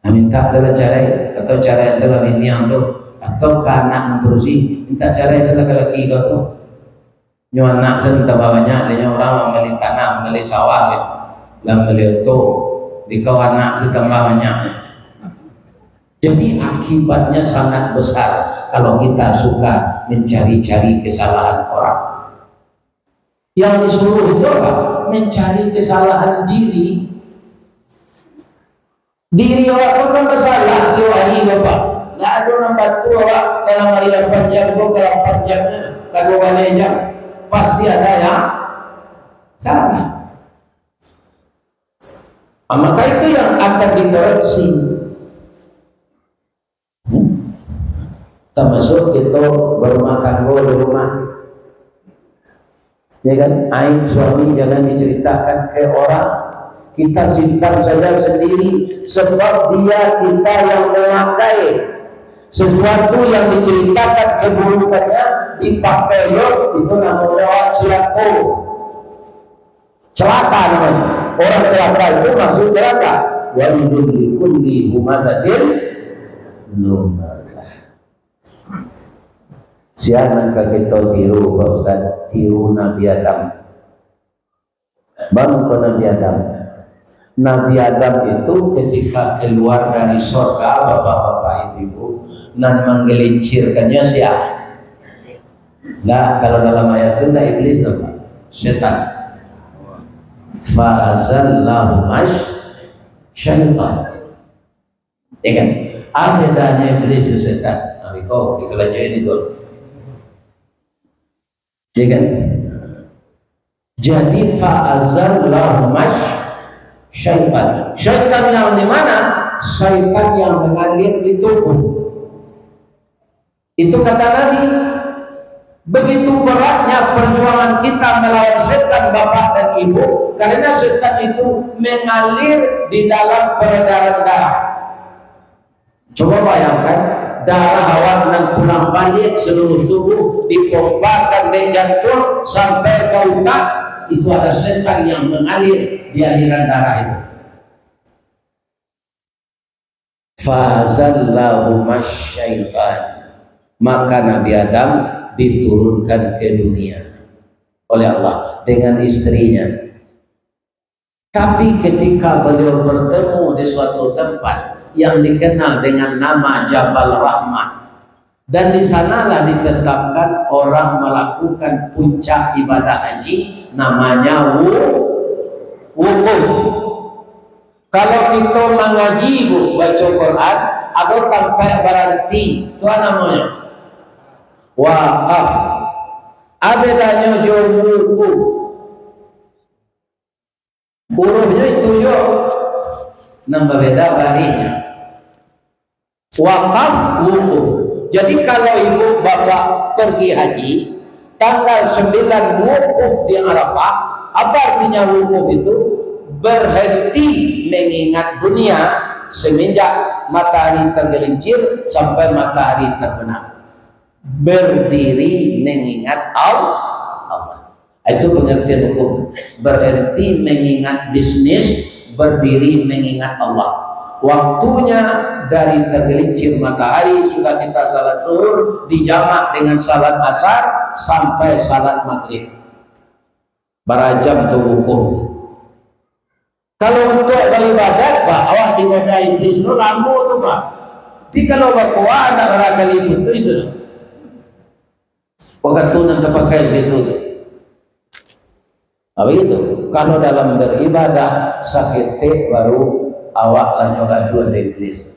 Nah, minta salah carai, atau carai salah biniang tu, atau ka anak mambarusi, minta carai salah ka laki kau tu. Nyo anak sen tambah banyak, dek nyo urang mambali tanah, mambali sawah, kan. Lah baliau tu, di kawan anak tu tambah banyak. Jadi, akibatnya sangat besar kalau kita suka mencari-cari kesalahan orang. Yang disuruh itu apa? Mencari kesalahan diri. Diri awak tu kan basalah tiok hari, Bapak. Ndak ado nan batua awak dalam hari lapan jam tu, ka lapan jam, ka duo baleh jam. Pasti ada yang salah. Ah, maka itu yang akan dikoreksi. Hmm? Tamasuak kito barumah tanggo di rumah. Ya kan? Aib suami jangan diceritakan ke orang. Kita simpan saja sendiri, sebab dia kita yang memakai. Sesuatu yang diceritakan keburukannya, dipakai lo, itu namanya cilako. Celaka namanya. Orang celaka itu masuk neraka. Wailul likulli humazatil lumazah. Sia nan ka kito tiru, Pak Ustaz? Tiru Nabi Adam. Bangko Nabi Adam. Nabi Adam itu ketika keluar dari sorga, bapak-bapak, ibu-ibu, nan manggelincirkannya sia? Nah, kalau dalam ayat tu, ndak iblis, apa? Setan. Fa azallahu masy-, syaitan. Ya kan? Apa bedanya iblis dan setan? Nah, biko, kita lanjut ini dulu. Ya kan? Jadi, fa azallahu masy-, syaitan. Syaitan yang di mana? Syaitan yang mengalir di tubuh. Itu kata Nabi, begitu beratnya perjuangan kita melawan setan, bapak dan ibu, karena setan itu mengalir di dalam peredaran darah. Coba bayangkan, darah awak nan pulang baliak seluruh tubuh dipompakan dek jantung sampai ka utak, itu ada setan yang mengalir di aliran darah itu. Fazallahuma syaitan. Maka Nabi Adam diturunkan ke dunia oleh Allah dengan istrinya. Tapi ketika beliau bertemu di suatu tempat yang dikenal dengan nama Jabal Rahmah, dan di sanalah ditetapkan orang melakukan puncak ibadah haji, namanya wu-, wukuf. Kalau kito mangaji, Bu, baco Quran, ado tampek baranti, tu namonyo wakaf. Apo bedanyo jo wukuf? Huruhnyo itu jo, nan babeda barihnyo. Wakaf, wukuf. Jadi, kalau ibu bapak pergi haji, tanggal sembilan wukuf di Arafah, apa artinya wukuf itu? Berhenti mengingat dunia semenjak matahari tergelincir sampai matahari terbenam. Berdiri mengingat Al-, Allah. Itu pengertian wukuf. Berhenti mengingat bisnis, berdiri mengingat Allah. Waktunya dari tergelincir matahari, sudah kita salat zuhur, dijamak dengan salat asar, sampai salat maghrib. Bara jam tu wukuf. Kalau untuak baibadat, Pak, awak digoda iblis tu lamo tu, Pak. Tapi kalau bakoa, ndak barakali putuih tu. Wakatu nan tapakai situ tu. Nah, begitu. Kalau dalam beribadah, saketek baru awak lah nyo gaduah dek iblis.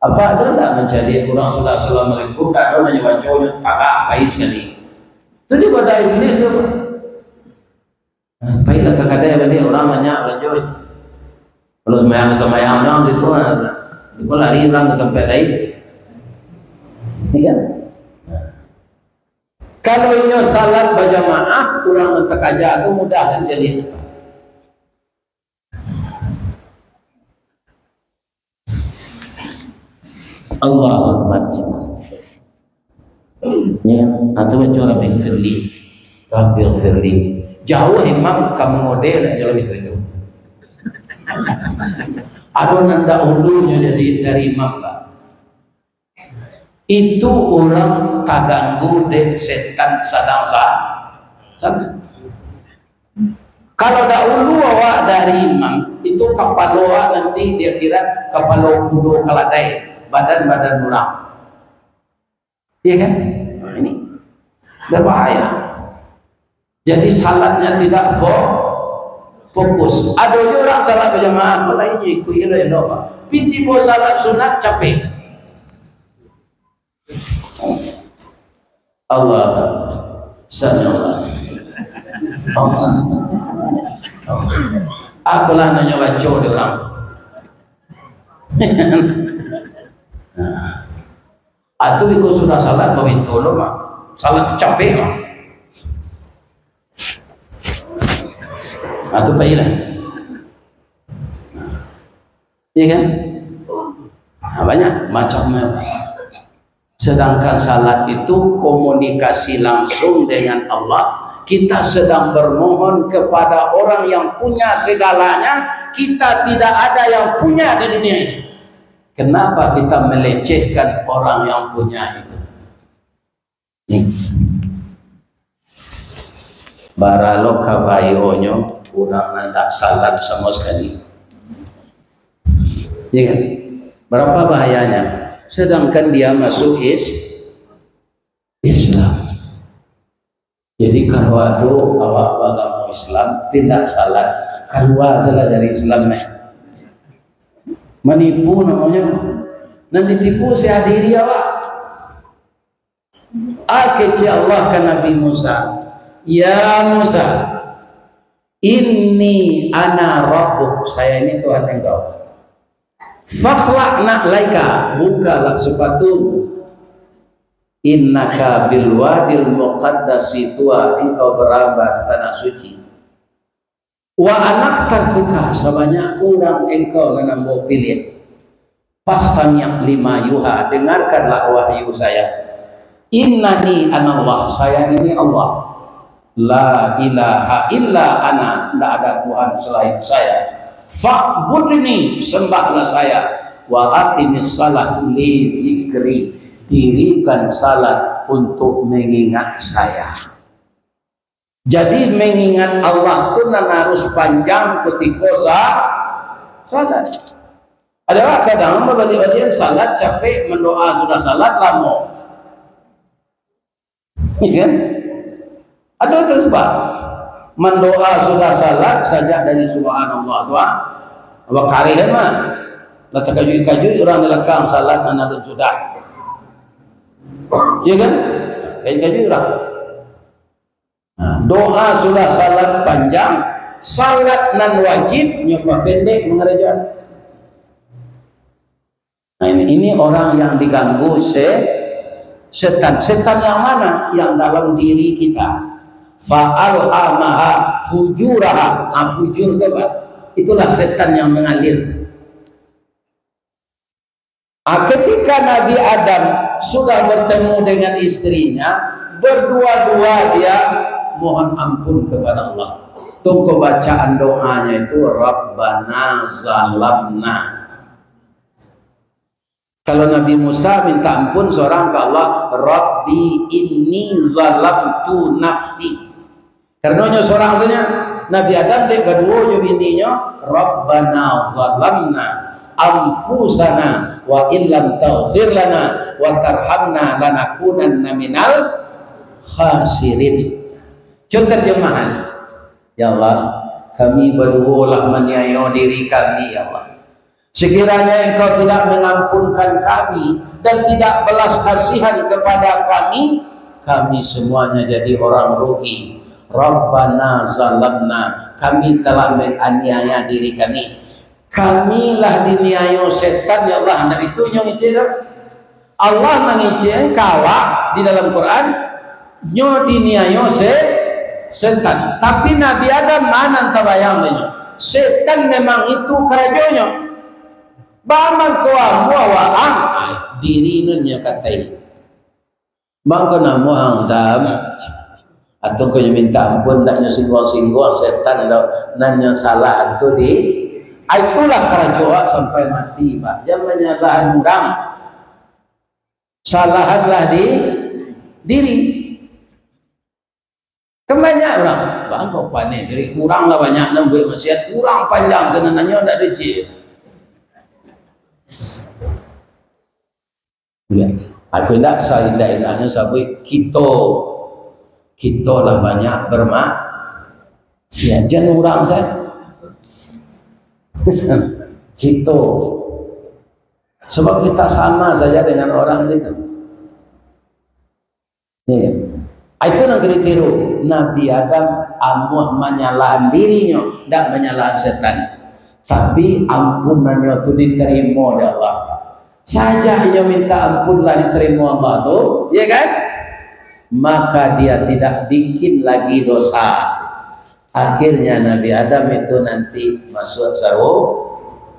Apa ado ndak mancaliak urang sudah assalamualaikum, ndak ado nyo baco, nyo tagak pai sakali. Tu digoda iblis tu. Nah, pailah ka kadai baliak, urang banyak balanjo. Kalau sumbayang-sumbayang urang situ, ah, itu lari urang ka tampek lain. Iya kan? Kalau inyo salat bajamaah, urang nan takaja tu mudah kan jadi. Allahu Akbar. Ya, atau baca Rabbighfirli. Rabbighfirli. Jauah imam ka mangode lah, kalau itu, itu. Ado nan dahulunyo jadi dari imam, Pak. Itu urang taganggu dek setan sadang sa-, sadang. Kalau dahulu awak dari imam, Itu kapalo awak nanti di akhirat, kapalo kudo kaladai, badan-badan urang. Iya kan? Nah, ini berbahaya. Jadi, salatnya tidak fo-, fokus. Ado juo urang salat bajamaah, malah inyo ikuik elok-elok, Pak. Pi tibo salat sunat, capek. Allah. Sami Allah. Allah. Aku lah nanyo baco di urang. Nah. Atu biko sudah salat, babintu lo, Mak. Salat tu capek, Mak. Atu pailah. Iya kan? Nah, banyak macamnya. Sedangkan salat itu komunikasi langsung dengan Allah. Kita sedang bermohon kepada orang yang punya segalanya, kita tidak ada yang punya di dunia ini. Kenapa kita melecehkan orang yang punya itu? Nih. Baralo kabayonyo urang nan dak salat samo sakali. Iya kan? Berapa bahayanya? Sedangkan dia masuk is-, Islam. Jadi, kalau ado awak bagamo Islam, tapi dak salat, kalua salah dari Islam, eh. Manipu namonyo. Nan ditipu si hadiri awak. Ah, kecek Allah ka Nabi Musa, "Ya Musa, inni ana rabbuk, saya ini Tuhan engkau. Fakhla'na laika, bukalah sepatu. Innaka bil wadil muqaddasi tuwa, engkau berada di tanah suci. Wa anakhtartuka, sabanyak urang engkau nan ambo pilih. Fastami' lima yuha, dengarkanlah wahyu saya. Innani anallah, saya ini Allah. La ilaha illa ana, ndak ada Tuhan selain saya. Fa'budni, sembahlah saya. Wa aqimis salah li zikri, dirikan salat untuk mengingat saya." Jadi, mengingat Allah tu nan harus panjang kutiko sa-, salat. Ado kadang babaliak-baliak salat capek, mandoa sudah salat lamo. Iya kan? Ado tu sabab. Mandoa sudah salat sajak dari subhanallah tu, ah. Bakareh kan mah. Lah takajuik-kajuik urang di balakang salat nan alun sudah. Iya kan? Kajuik-kajuik urang. Nah, doa sudah salat panjang, salat nan wajib nyo papendek mangarajoan. Nah, ini, ini orang yang diganggu se-, setan. Setan yang mana? Yang dalam diri kita. Fa alhamaha fujuraha. Ah, fujur tu apa? Itulah setan yang mengalir. Ah, ketika Nabi Adam sudah bertemu dengan istrinya, berdua-dua dia mohon ampun kepada Allah. Tunggu bacaan doanya itu, "Rabbana zalamna." Kalau Nabi Musa minta ampun seorang ke Allah, "Rabbi inni zalamtu nafsi." Karano nyo sorang tu nyo, Nabi Adam dek baduo jo bininyo, "Rabbana zalamna anfusana wa illam taghfir lana wa tarhamna lanakunanna minal khasirin." Cun terjemahan, "Ya Allah, kami baduo lah maniayo diri kami, ya Allah. Sekiranya Engkau tidak mengampunkan kami dan tidak belas kasihan kepada kami, kami semuanya jadi orang rugi. Rabbana zalamna, kami telah menganiaya diri kami." Kami lah diniayo setan, ya Allah. Nah, itu nyo ngecek tu. Allah mangecek ka awak di dalam Quran, nyo diniayo se-, setan. Tapi Nabi Adam ma nan tabayang dek nyo? Setan memang itu karajonyo. Baa mangko ambo awak ang, diri nun nyo katai. Baa mangko namo ang Adam? Atau ko nyo minta ampun, ndak nyo singguang-singguang setan do, nan nyo salah tu di, ah, itulah karajo awak sampai mati, Pak. Jan manyalahan urang. Salahanlah di diri. Kan banyak urang, "Bang, kau paneh sirik, urang lah banyak nan buek maksiat, urang panjang sanananyo, ndak ado ciek." Ya. Aku indak saindak-indaknyo sabuik, kito, kito lah banyak bermaksiat. Jan urang sajo. Kito. Sebab kita sama saja dengan orang itu. Ya. Ah, itu nan ka ditiru. Nabi Adam amuah manyalahan dirinyo, ndak manyalahan setan. Tapi ampunannyo tu ditarimo dek Allah. Sajak inyo minta ampun lah ditarimo Allah tu, ya kan? Maka dia tidak bikin lagi dosa. Akhirnya Nabi Adam itu nanti masuk saru-,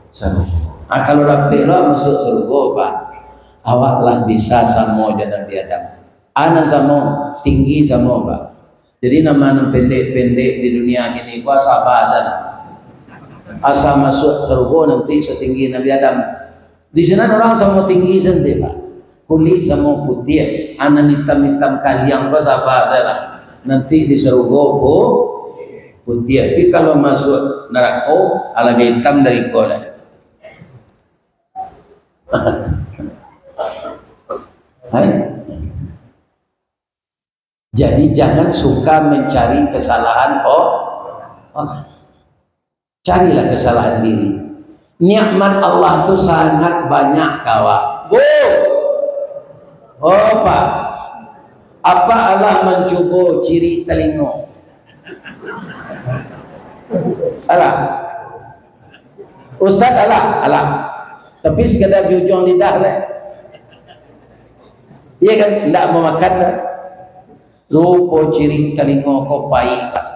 sarugo. Ah, kalau dapek lo masuk sarugo, Pak, awak lah bisa samo jo Nabi Adam. Ah, nan samo, tinggi samo, Pak. Jadi, nan ma nan pendek-pendek di dunia kini ko, saba sajo. Asa masuk sarugo nanti satinggi Nabi Adam. Di sinan urang samo tinggi sajo, Pak. Kulik samo putiah, ah, nan itam-itam kaliang ko saba sajo lah. Nanti di sarugo pu-, putiah. Tapi kalau masuk narako, alah itam dari ko lah. Hai. Jadi, jangan suka mencari kesalahan o-, orang. Carilah kesalahan diri. Nikmat Allah tu sangat banyak, kawan. Bu! Oh, Pak. Apa alah mancubo cirik talingo? Alah. Ustaz, alah, alah. Tapi sekadar di ujuang lidah lah. Iya kan? Ndak mau makan lah. Rupo cirik talingo ko paik, Pak.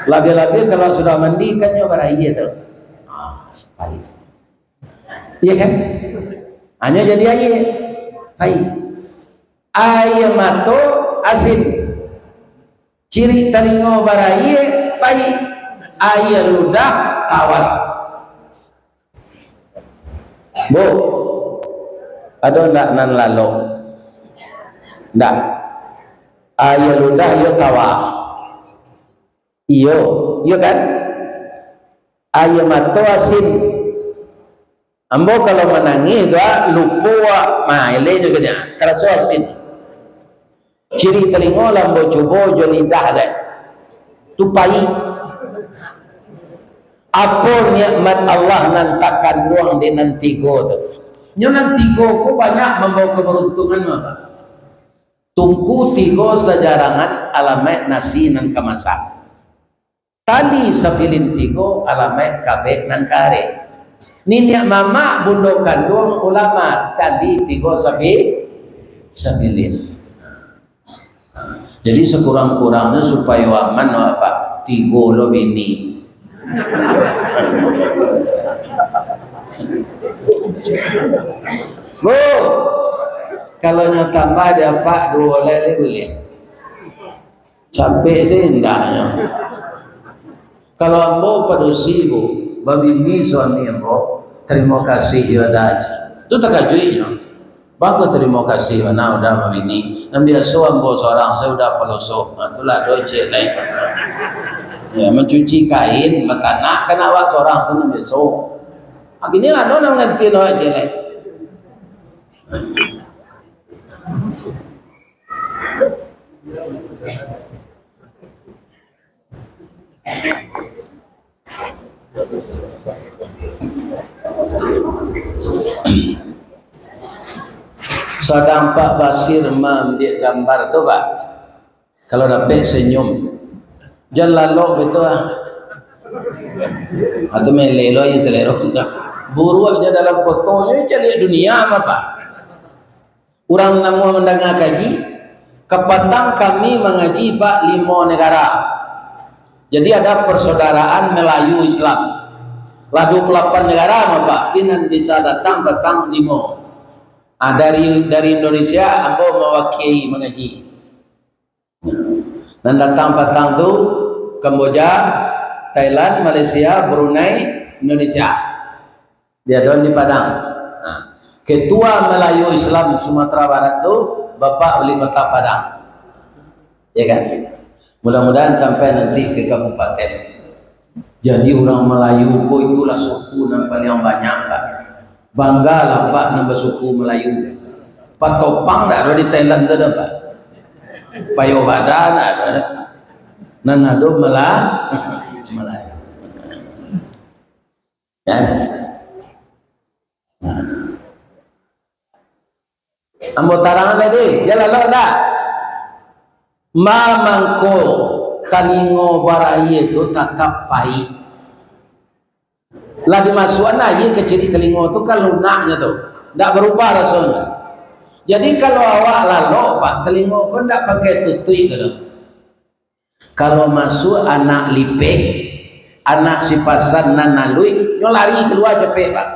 Labiah-labiah kalau sudah mandi, kan nyo baraia tu. Ah, paik. Iya kan? Hanyo jadi aia. Paik. Aia mato asin. Cirik talingo baraia, paik. Aia ludah tawar. Bu, ado ndak nan lalok? Ndak. Aia ludah iyo tawar. Iyo, iyo kan? Aia mato asin. Ambo kalau manangih tu, ah, lupo, ah, maele nyo kecek, karaso asin. Cirik talingo lah ambo cubo jo lidah deh. Tu paik. Apo nikmat Allah nan takanduang di nan tigo tu? Nyo nan tigo ko banyak mambawa kabaruntungan, Pak. Tungku tigo sajarangan alamaik nasi nan ka masak. Tali sapilin tigo alamaik kabek nan ka arek. Niniak mamak, bundo kanduang, ulama, tali tigo sapi-, sapilin. Jadi, sakurang-kurangnyo supayo aman, apa? Tigo lo bini. Bu, kalau nyo tambah di apak, duo lai buliah. Capek sih indaknyo. Kalau ambo padusi, Bu, babini suami ambo, tarimo kasih yo ado aja. Tu takajuiknyo. Bagus, tarimo kasih bana udah babini. Nan biaso ambo sorang sajo udah paloso. Nah, itulah do ciek lai. Ya, mancuci kain, batanak, kan awak sorang tu nan biaso. Ah, kini ado nan mangganti awak ciek lai. Sadang Pak Basir maambiak gambar tu, Pak, kalau dapek senyum. Jan lalok gitu ah. Atau mele lo aja selero. Buruak je dalam fotonyo, caliak dunia mah, Pak. Urang namuah mandanga kaji, kapatang kami mangaji, Pak, limo negara. Jadi, ada persaudaraan Melayu Islam. Lah dua puluh lapan negara mah, Pak, pi nan bisa datang patang limo. Ah, dari, dari Indonesia, ambo mawakiai mangaji. Nan datang patang tu, Kamboja, Thailand, Malaysia, Brunei, Indonesia. Diadoan di Padang. Nah, Ketua Melayu Islam Sumatera Barat tu, Bapak Wali Kota Padang. Ya kan? Mudah-mudahan sampai nanti ke kabupaten. Jadi, urang Malayu ko itulah suku nan paliang banyak, Pak. Banggalah, Pak, nan basuku Malayu. Patopang ndak ado di Thailand tu doh, Pak. Payo Bada ndak ado doh. Nan ado Mela-, Malayu. Ya. Ambo tarang tadi, jan lalok ndak? Ma mangko talingo barayie tu tatap paik. Lah dimasuakan ayie ka ciriak talingo tu, ka lunaknyo tu. Ndak barubah rasonyo. Jadi, kalau awak lalok, Pak, talingo ko ndak pakai tutuik ko doh. Kalau masuak anak lipeh, anak sipasan nan aluih, nyo lari kalua capek, Pak.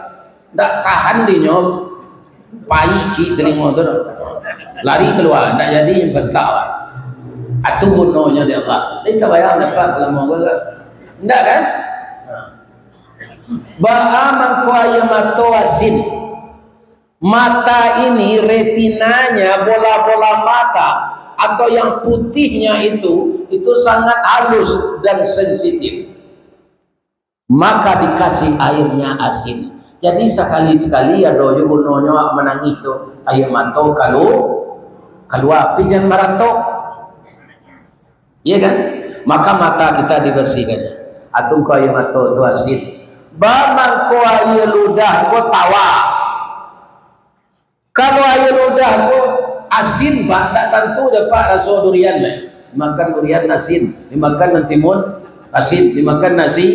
Ndak tahan dinyo paik ciriak talingo tu doh. Lari kalua, ndak jadi nyo pantak, Pak. Atu gunonyo dek Allah. Jadi tabayang dek Apak salamo ko, Pak? Ndak kan? Baa mangko aia mato asin? Mata ini, retinanya, bola-bola mata, atau yang putihnya itu, itu sangat halus dan sensitif. Maka dikasih airnya asin. Jadi, sakali-sakali ado jo gunonyo awak manangih tu, aia mato kalu-, kalua, tapi jan maratok. Iya kan? Maka mata kita dibersihkan. Atu ko aia mato tu asin. Baa mangko aia ludah ko tawar. Kalau aia ludah ko asin, Pak, ndak tantu dapek raso durian, eh. Dimakan durian asin, dimakan nasi timun asin, dimakan nasi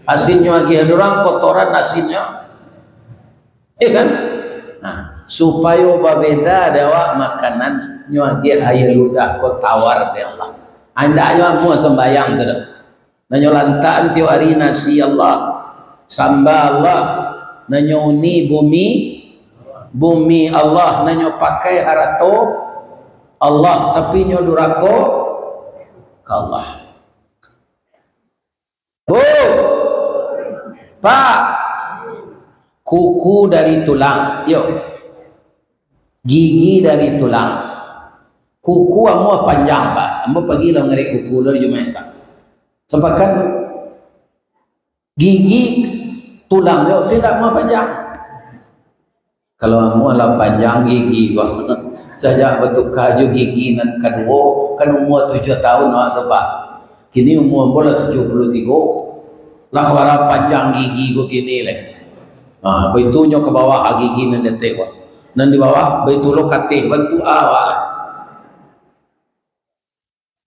asin nyo agiah urang, kotoran asinnyo. Iya kan? Nah, supayo babeda dek awak makanan, nyo agiah aia ludah ko tawar dek Allah. Andaknyo amuah sambayang tu doh. Nan nyo lantakan tiok ari nasi Allah, samba Allah, nan nyo uni bumi, bumi Allah, nan nyo pakai harato Allah, tapi nyo durako ka Allah. Bu, Pak, kuku dari tulang, yo. Gigi dari tulang. Kuku amuah panjang, Pak. Ambo pagi lah mangarek kuku lo di Jumaik, Pak. Sapakan gigi tulang jo, tapi ndak amuah panjang. Kalau amuah lah panjang gigi ko, sajak batuka jo gigi nan kaduo, kan umua tujuah tahun awak tu, Pak. Kini umua ambo lah tujuah puluah tigo. Lah bara panjang gigi ko kini leh. Ah, baitu nyo ka bawah gigi nan di ateh ko. Nan di bawah, baitu lo ka ateh, bantuak awak lah.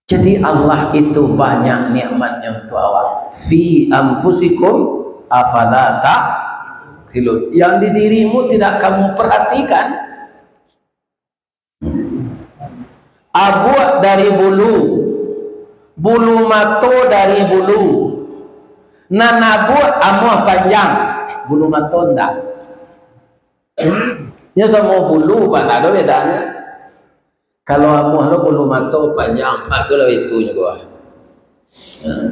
Jadi, Allah itu banyak nikmat-Nyo untuk awak. "Fi anfusikum afala ta'qilun." Yang di dirimu tidak kamu perhatikan. Abuak dari bulu, bulu mato dari bulu. Nan abuak amuah panjang, bulu mato ndak. Nyo samo bulu, Pak, ndak ado bedanyo. Kalau amuah lo bulu mato panjang, Pak, tu lah itu nyo ko. Nah.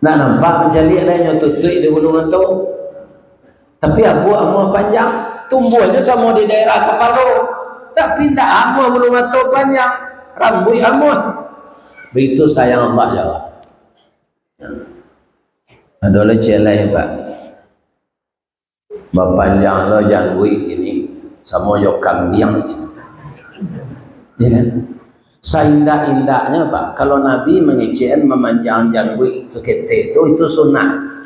Ndak nampak mancaliak lai nyo tutuik di bulu mato. Tapi abuak amuah panjang, tumbuahnyo samo di daerah kapalo. Tapi ndak amuah bulu mato panjang, rambuik amuah. Baitu sayang Allah jo awak. Ado lo ciek lai, Pak. Bapanjang lo jangguik ini, samo jo kambiang. Ya kan? Saindak-indaknyo, Pak, kalau Nabi mangecekan mamanjang jangguik saketek tu, itu sunnah.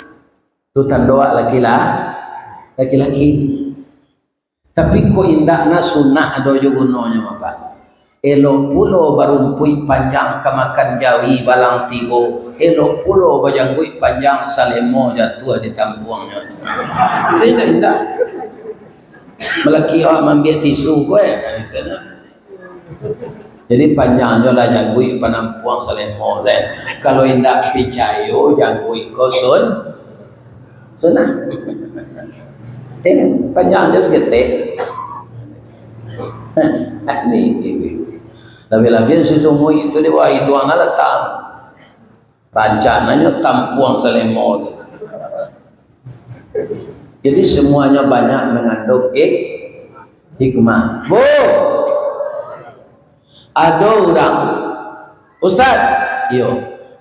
Tu tando laki-la-, laki-laki. Tapi kok indak na sunnah ado jo gunonyo, Pak. Elok pulo barumpuik panjang ka makan jawi balang tigo, elok pulo bajangguik panjang salemo jatuah di tampuangnyo. Indak, indak. Malaki awak maambiak tisu ko, eh. Jadi panjang jo lah jangguik panampuang salemo, eh. Kalau indak picayo jangguik ko sun-, Sunnah. Eh, panjang jo saketek. Ni, ni, ni. Labiah-labiah si sungui itu di bawah iduang lah latak. Rancaknyo tampuang salemo tu. Jadi, semuanya banyak mengandung hik-, hikmah. Bu, ado urang, "Ustaz, Iyo,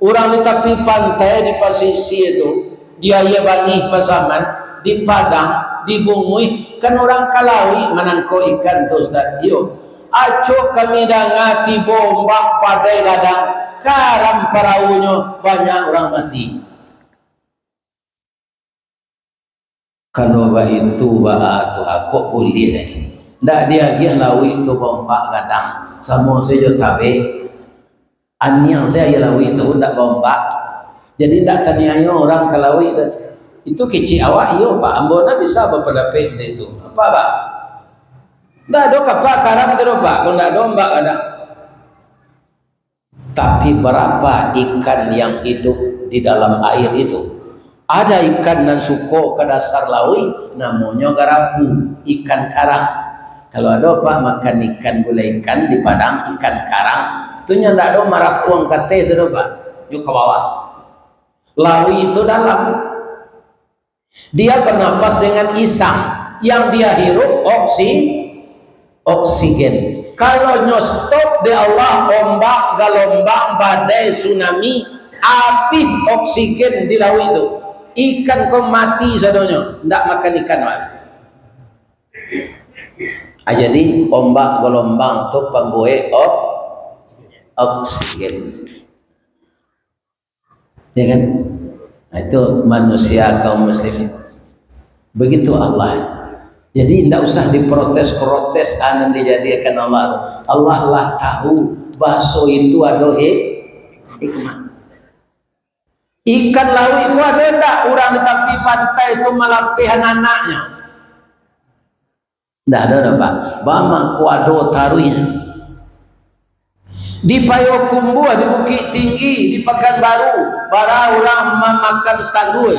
urang di tapi pantai, di pasisia tu, di Aia Bangih, Pasaman, di Padang, di Bunguih, kan urang ka lauik manangkok ikan tu, Ustaz. Iyo. Acok kami danga tibo ombak badai gadang, karam paraunyo, banyak urang mati. Kalau baitu baa tu, ha, kok buliah lai. Ndak diagiah lauik tu baombak gadang, samo sajo tabek. Aniang sajo lauik tu ndak baombak. Jadi ndak taniayo urang ka lauik tu. Itu kecek awak, iyo, Pak. Ambo ndak bisa bapadapek bak itu. Apo, Pak? Ndak ado kapa karam tu doh, Pak, kalau ndak ado ombak gadang. Tapi, barapa ikan yang hidup di dalam air itu? Ada ikan nan suko ka dasar lauik, namonyo garapu, ikan karang. Kalau ado, Pak, makan ikan gulai ikan di Padang, ikan karang, tu nyo ndak ado marakuang ka ateh tu doh, Pak. Nyo ka bawah. Lauik itu dalam. Dia bernapas dengan isang, yang dia hirup oksi-, oksigen. Kalau nyo stop dek Allah, ombak, galombang, badai, tsunami, abih oksigen di lauik tu. Ikan ko mati sadonyo, ndak makan ikan lai. Ah, jadi ombak galombang tu pambuek ok-, oksigen. Ya kan? Nah, itu manusia kaum muslimin. Begitu Allah. Jadi, ndak usah diprotes-protes, ah, nan dijadikan Allah tu. Allah lah tahu, baso itu ado hik-, hikmah. Ikan lauik ko ado ndak urang di tapi pantai tu malapehan anaknyo? Ndak ado doh, Pak. Ba mangko ado taruih. Di Payokumbuah, di Bukittinggi, di Pakanbaru, bara urang mamakan talua.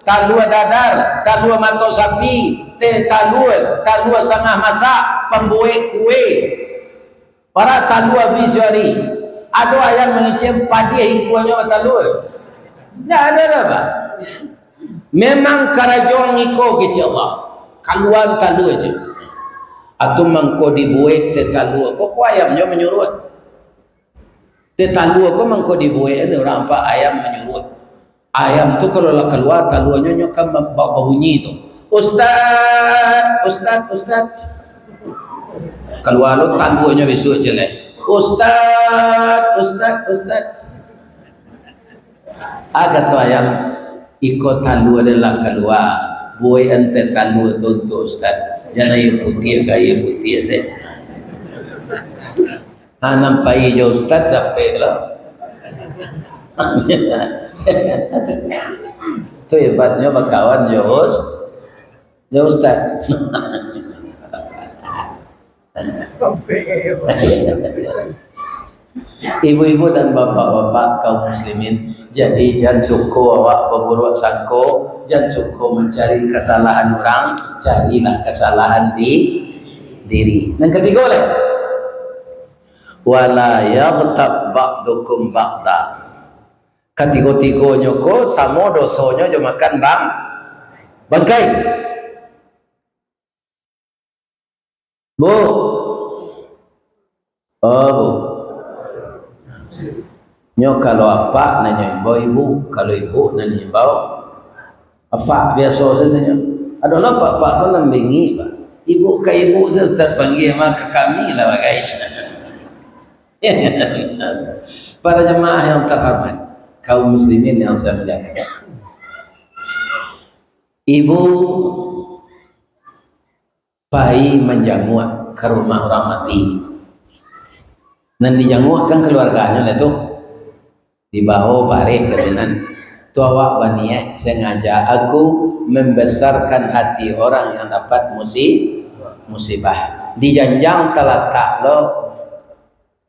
Talua dadar, talua mato sapi, teh talua, talua satangah masak, pambuek kue. Bara talua abih sahari. Ado ayam mangecek padiah ikuanyo batalua. Ndak ado doh, Pak. Memang karajo ang iko kecek Allah. Kaluan talua je. Atau mangko dibuek teh talua ko, ko ayamnyo manyuruah. Teh talua ko mangko dibuek ni urang apa, ayam manyuruah. Ayam tu kalau lah kalua taluanyo, nyo kan ba-, ba-, babunyi tu. "Ustaz, ustaz, ustaz." Kalua lo taluanyo bisuak je lai. "Ustaz, ustaz, ustaz." Ah, kato ayam, "Iko talua den lah kalua, buekan teh talua tu untuak Ustaz. Jan aia putiah ka aia putiah sajo." Ah, nan pai jo Ustaz dapek lo. Tu hebatnyo bakawan jo Us-, jo Ustaz. Ibu-ibu dan bapak-bapak kaum muslimin, jadi jan suko awak baburuak sangko, jan suko mancari kasalahan urang, carilah kasalahan di diri. Nan katigo lai, "Wala yaghtab ba'dukum ba'da." Katigo-tigonyo ko samo dosonyo jo makan bang-, bangkai. Bu. Oh, Bu. Nyo kalau apak nan nyo imbau ibu, kalau ibu nan nyo imbau apak, biaso sajo nyo. Adolah apak-apak tu nan bingik, Pak. Ibu ka ibu sajo Ustaz panggia, mah ka kami lah bagai. Para jamaah yang terhormat, kaum muslimin yang saya muliakan. Ibu pai manjanguak ka rumah urang mati. Nan dijanguak kan kaluarganyo lah tu. Dibawo bareh ka sinan. Tu awak baniaik sangaja, "Aku membesarkan hati orang yang dapat musi-, musibah." Di janjang talatak lo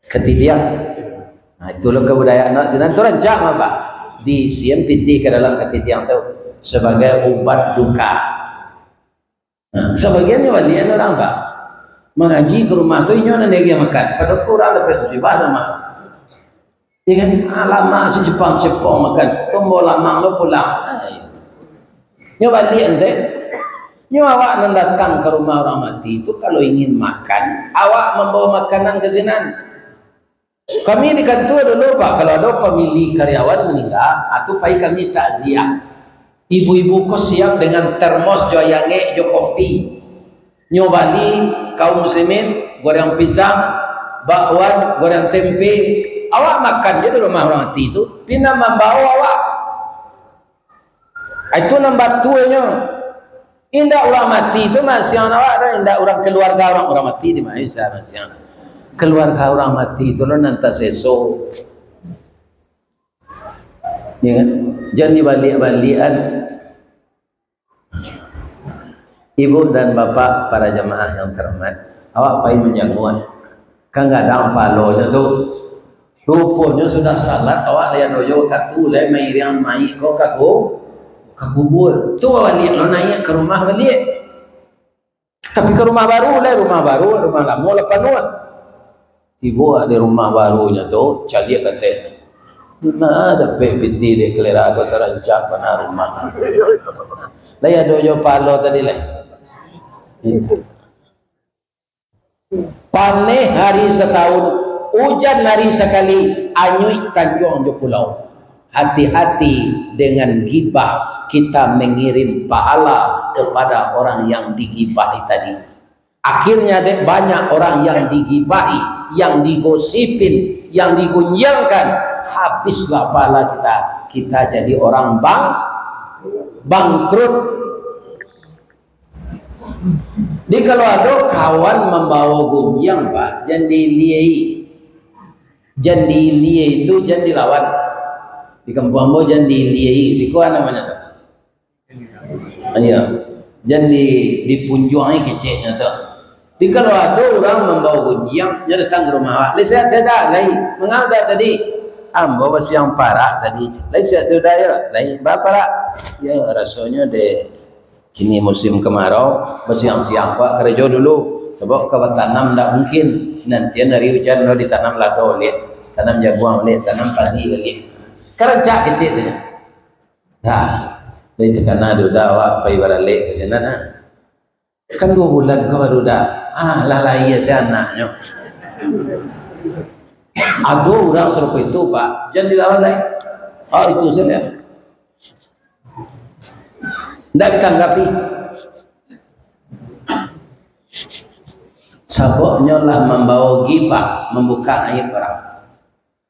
katidiang. Nah, itu lo kabudayaan awak sinan tu rancak mah, Pak. Diisian pitih ka dalam katidiang tu sabagai ubat duka. Nah, sabagian nyo balian urang, Pak. Mangaji ka rumah tu, inyo nan diagiah makan. Padahal urang dapek musibah tu mah. Ya kan? Ah, lamak si cepang-cepong makan. Tombo lamang lo pulang. Ai. Nyo balian se. Nyo awak nan datang ka rumah urang mati tu, kalau ingin makan, awak mambawa makanan ka sinan. Kami di kantua dulu, Pak, kalau ado famili karyawan maningga, ah, tu pai kami takziah. Ibu-ibu ko siap dengan termos jo aia angek jo kopi. Nyo bali kaum muslimin, goreng pisang, bakwan, goreng tempe. Awak makan je di rumah urang mati tu, pina mambawo awak. Itu nan batuanyo. Indak urang mati tu masiang awak dah, indak urang keluarga urang, urang mati di ma bisa masiang. Keluarga urang mati tu lo nan taseso. Ya kan? Jan dibaliak-baliakan. Ibu dan bapak, para jamaah yang terhormat, awak pai manjanguak. Kan gadang palonyo tu. Ruponyo sudah salat, awak lai ado jo wakatu lai mairiang mayik ko ka ku-, ka kubua. Tu baliak lo naiak ka rumah baliak. Tapi ka rumah baru lai, rumah baru, rumah lamo lah panuah. Tibo di rumah barunyo tu, caliak katek. Di ma dapek pitih dek kalera ko sarancak bana rumah. Lai ado jo palo tadi lai. Paneh hari satahun, ujan hari sakali, anyuik tanjuang jo pulau. Hati-hati dengan gibah, kita mengirim pahala kepada orang yang digibahi tadi. Akhirnya, dek, banyak orang yang digibahi, yang digosipin, yang digunjiangkan, habislah pahala kita. Kita jadi orang bang-, bangkrut. Jadi, kalau ado kawan mambawo gunjiang, Pak, jan diiliai. Jan diiliai tu, jan dilawan. Di kampuang ambo, jan diiliai. Siko namonyo tu. Iyo. Jan di-, dipunjuangi keceknyo tu. Jadi, kalau ado urang mambawo gunjiang, nyo datang ka rumah awak. Lai sehat, sudah, lai. Manga tadi? Ambo basiang parak tadi. Lai sehat, sudah, yo? Lai, ba parak? Yo, rasonyo deh. Kini musim kemarau, basiang-siang awak karajo dulu. Sabab ka batanam ndak mungkin. Nantian hari ujan lo ditanam lado baliak, tanam jaguang baliak, tanam padi baliak. Karancak kecek tu nyo. Dah, dari takana duda awak pai baralek ka sinan, ah. Kan duo bulan ko baru dah. Ah, lah lahia si anaknyo. Ado urang sarupo itu, Pak. Jan dilawan lai. Oh, itu sajo. Ndak ditanggapi. Sababnyo lah mambawo gibah, mambuka aib urang.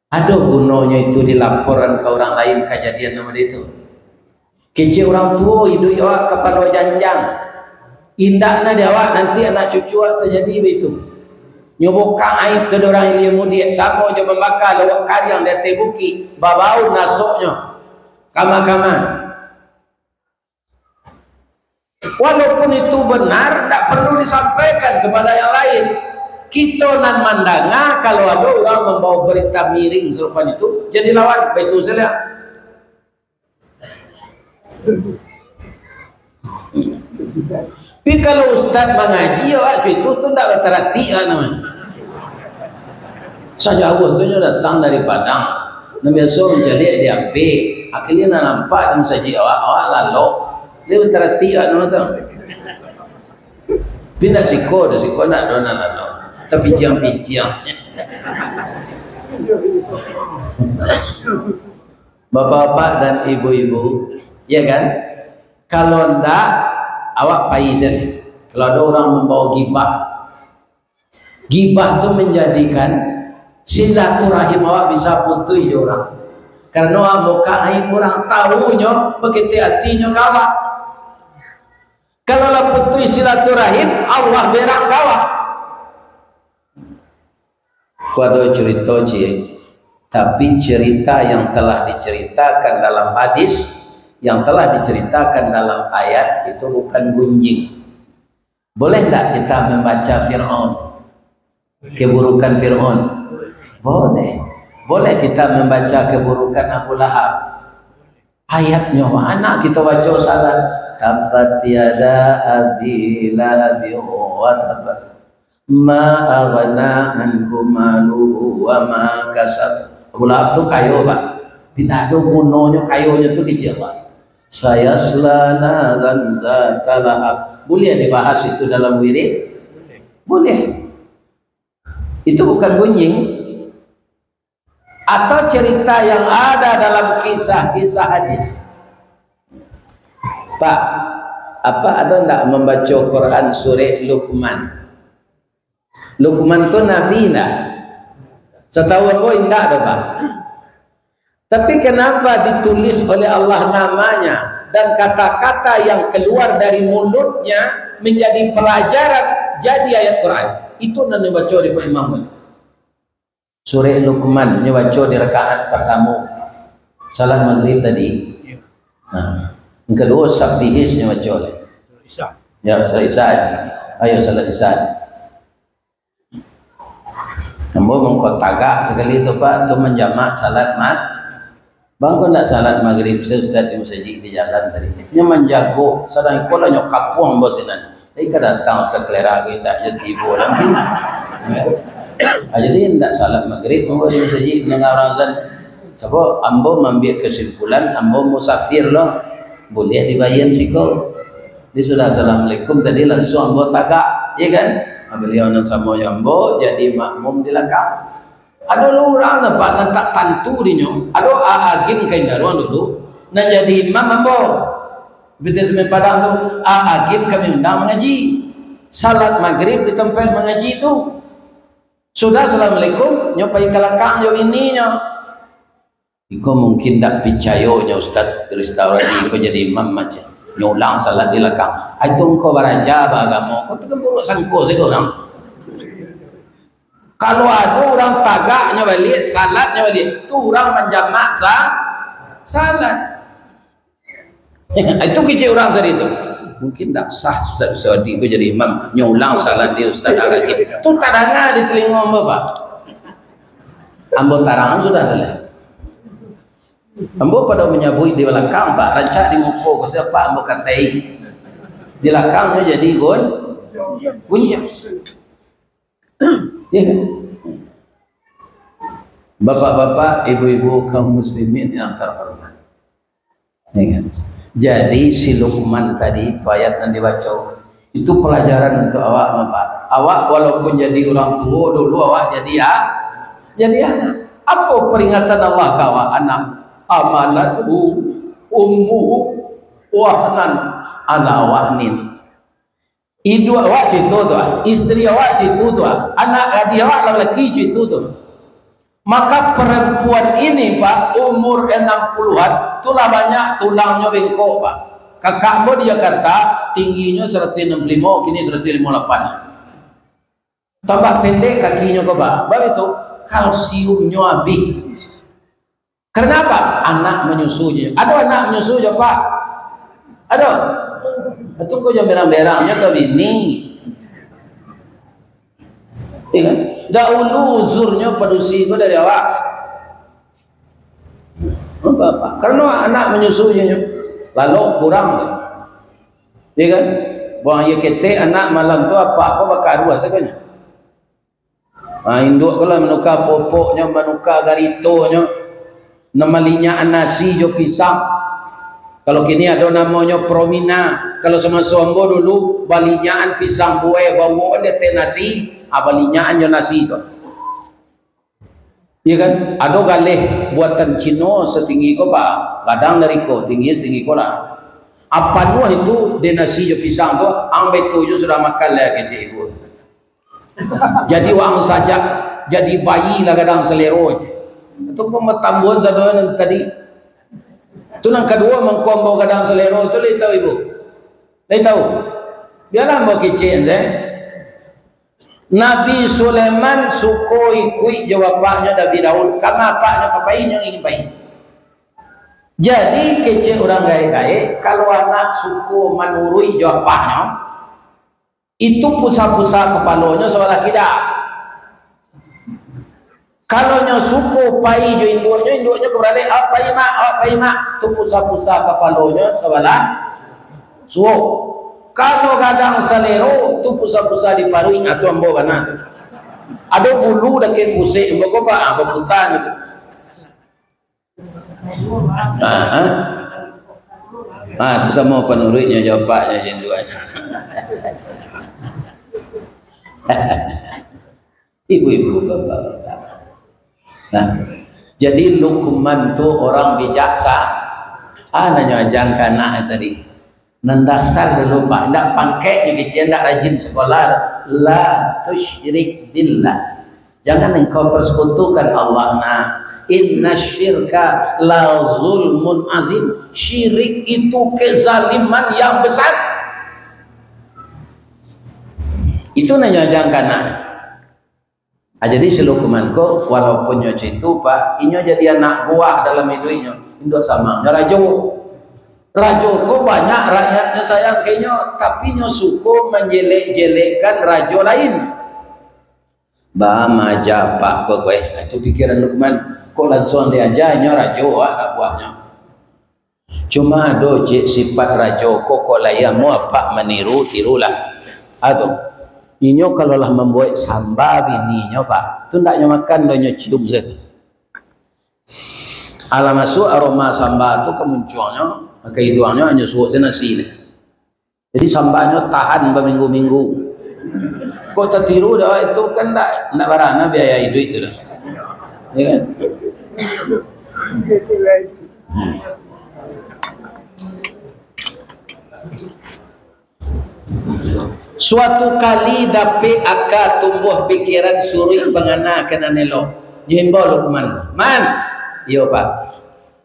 Ado gunonyo itu dilaporan ka urang lain kajadian nan model itu? Kecek urang tuo iduik awak kapalo janjang. Indak nah di awak, nanti anak cucu awak tajadi baitu. Nyo bukak aib tu dek urang ilia mudiak, samo jo mambaka lawak kariang di ateh bukik, babaun asoknyo. Kama-kama. Walaupun itu benar, ndak perlu disampaikan kepada yang lain. Kito nan mandanga, kalau ado urang mambawa berita miring sarupa itu, jan dilawan, baitu sajo. Tapi kalau ustaz mangaji, awak cuy tu, tu ndak bataratik, ah, namanya. Sajauah tu nyo datang dari Padang. Nan biaso mancaliak di Ampek. Akhirnyo nan nampak di masajik awak, awak lalok. Dia bataratik awak nama tu. Tapi ndak siko, ndak siko ndak ado nan lalok. Tapinciang-pinciang. Bapak-bapak dan ibu-ibu, ya kan? Kalau ndak, awak pai sajo. Kalau ado urang mambawa gibah, gibah tu manjadikan silaturahim awak bisa putuih jo urang. Karano awak mukak aib urang, tahunyo, baketek atinyo ka awak. Kalau lah putuih silaturahim, Allah berang ka awak. Ko ado curito, ciek. Tapi cerita yang telah diceritakan dalam hadis, yang telah diceritakan dalam ayat, itu bukan gunjing. Boleh ndak kita membaca Fir'aun? Keburukan Fir'aun? Boleh. Boleh kita membaca keburukan Abu Lahab? Ayatnyo, anak kito baco salah. Tabbat yada abi lahabi wa tab. Ma aghna anhu maluhu wa ma kasab. Abu Lahab tu kayo, Pak. Tapi ndak ado gunonyo kayonyo tu kecek, Pak. Sayasla naran zata lahab. Boleh dibahas itu dalam wirid? Boleh. Itu bukan gunjing. Atau cerita yang ada dalam kisah-kisah hadis. Pak, apa ada ndak mambaco Quran surek Luqman? Luqman tu nabi ndak? Satahu ambo indak doh, Pak. Tapi kenapa ditulis oleh Allah namanya dan kata-kata yang keluar dari mulutnya menjadi pelajaran, jadi ayat Quran? Itu nan dibaco di Pak Imam. Surek Luqman nyo baco di rakaat partamo salat magrib tadi. Nah, yang kaduo Sabbihis nyo baco lai. Isya. Ya, salat Isya. Ayo, salat Isya. Ambo mangko tagak sakali tu, Pak, tu manjamak salat ma-, Bang, ko ndak salat magrib se, ustaz di masajik di jalan tadi. Nyo manjago, sadang iko lah nyo kapuang ambo sinan. Tapi ka datang ustaz kalera ko, indak nyo tibo lagi. Ah, jadi ndak salat magrib ambo di masajik mandanga urang azan. Sabab ambo maambiak kasimpulan, ambo musafir lo. Buliah dibayia siko. Jadi sudah assalamualaikum tadi, langsuang ambo tagak, ya kan? Ah, baliau nan samo jo ambo jadi makmum di lakang. Ado lo urang nampak nan tak tantu dinyo. Ado A Agim Kaindaruang dulu, nan jadi imam ambo. Bete Semen Padang tu, A Agim kami undang mangaji. Salat magrib di tampek mangaji tu. Sudah assalamualaikum, nyo pai ka lakang jo bininyo. Iko mungkin dak picayo nyo Ustaz Ristauradi ko jadi imam macam. Nyo ulang salat di lakang. Ai tu engkau baraja baagamo. Ko tu kan buruak sangko sajo urang. Kalau ado urang tagaknyo baliak, salatnyo baliak, tu urang manjamak sa-, salat. Itu kecek urang tadi tu. Mungkin dak sah Ustaz Sawadi ko jadi imam, nyo ulang salat di Ustaz lagi. Tu tadanga di talingo ambo, Pak. Ambo tarang sudah tu lah. Ambo pado manyabuik di balakang, Pak, rancak di muko ko sia, Pak, ambo katai. Di lakangnyo jadi gon-, gunjiang. Ya. Bapak-bapak, ibu-ibu, kaum muslimin yang terhormat. Ya kan? Jadi, si Luqman tadi, itu ayat yang dibaca, itu pelajaran untuk awak, Bapak. Awak walaupun jadi orang tua dulu, awak jadi a-, jadi anak. Apa peringatan Allah ka awak, anak? "Hamalathu ummuhu wahnan ala wahnin." Induak awak cito tu ah, istri awak cito tu ah, anak gadih awak lalaki cito tu. Maka perempuan ini, Pak, umur enam puluhan, tu lah banyak tulangnyo bengkok, Pak. Kakak ambo di Jakarta, tingginyo seratus enam puluh lima, kini seratus lima puluh lapan. Tambah pendek kakinyo ko, Pak. Baitu, kalsiumnyo abih. Karena apa? Anak manyusu je. Ado anak manyusu je, Pak? Ado? Itu ko jan berang-berang nyo ka bini. Iya kan? Dahulu uzurnyo padusi ko dari awak. Apa, Pak? Karena anak manyusu je nyo. Lalu kurang tu. Iya kan? Buang aia ketek anak malam tu, apa ko bakaruah sakonyo. Ha, induak ko lah manuka popoknyo, manuka garitonyo, nan malinyakan nasi jo pisang. Kalau kini ado namonyo Promina. Kalau samaso ambo dulu, balinyakan pisang buai, bawok di ateh nasi, ha, balinyakan jo nasi tu. Iya kan? Ado galeh buatan Cino satinggi ko, Pak. Gadang dari ko, tinggi satinggi ko lah. Ha, panuah itu dek nasi jo pisang tu, ang baitu jo sudah makan lah kecek ibu. Jadi wang sajak jadi bayi lah gadang salero je. Tu pun batambuan sadono tadi. Tu nan kaduo mangko ambo gadang salero tu, lai tahu ibu? Lai tahu? Bialah ambo kecek je. Nabi Sulaiman suko ikuik jo bapaknyo Nabi Daud. Kama bapaknyo ka pai, inyo ingin pai. Jadi, kecek urang gaek-gaek, kalau anak suko manuruik jo bapaknyo, itu pusah-pusah kapalonyo sabalah kida. Kalau nyo suko pai jo induaknyo, induaknyo ka baralek, "Awak pai, Mak, awak pai, Mak." Tu pusah-pusah kapalonyo sabalah suok. Kalau gadang salero, tu pusah-pusah di paruik, ah, tu ambo bana tu. Ado bulu dakek pusek, ambo ko, Pak, ah, baputa tu. Ah, ah. Ah, tu samo panuruiknyo jo bapaknyo jo induaknyo. Ibu-ibu, bapak-bapak. Nah, Jadi Lukman tu orang bijaksa-, ah, nanyo aja ka anak tadi. Nan dasar dulu, Pak. Indak pangkek nyo kecil, indak rajin sekolah. La tusyrik billah. Jangan engkau persekutukan Allah, nak. Inna syirka la zulmun azim. Syirik itu kezaliman yang besar. Itu nanyo aja ka anak. Ah, jadi si Lukman ko, walaupun nyo caitu, Pak, inyo jadi anak buah dalam iduiknyo, induak samangnyo rajo. Rajo ko banyak rakyatnyo sayang ka inyo, tapi nyo suko manjelek-jelekkan rajo lain. Ba maja apak ko, ko, eh, itu pikiran Lukman. Kok lansuang diaja inyo rajo, ah, anak buahnyo. Cuma ado ciek sifat rajo ko, kok lai amuah apak maniru, tirulah. Ado. Inyo kalau lah mambuek samba bininyo, Pak, tu ndak nyo makan doh, nyo cium sajo. Alah masuak aroma samba tu ka muncuangnyo, ka iduangnyo, anyo suok se nasi deh. Jadi sambanyo tahan baminggu-minggu. Kok tatiru dek awak itu kan ndak, ndak barana biaya iduik tu dah. Ya kan? Hmm. Suatu kali dapek aka tumbuah pikiran suruik pangana ka nan elok. Nyo imbau Lukman, "Man." "Iyo, Pak."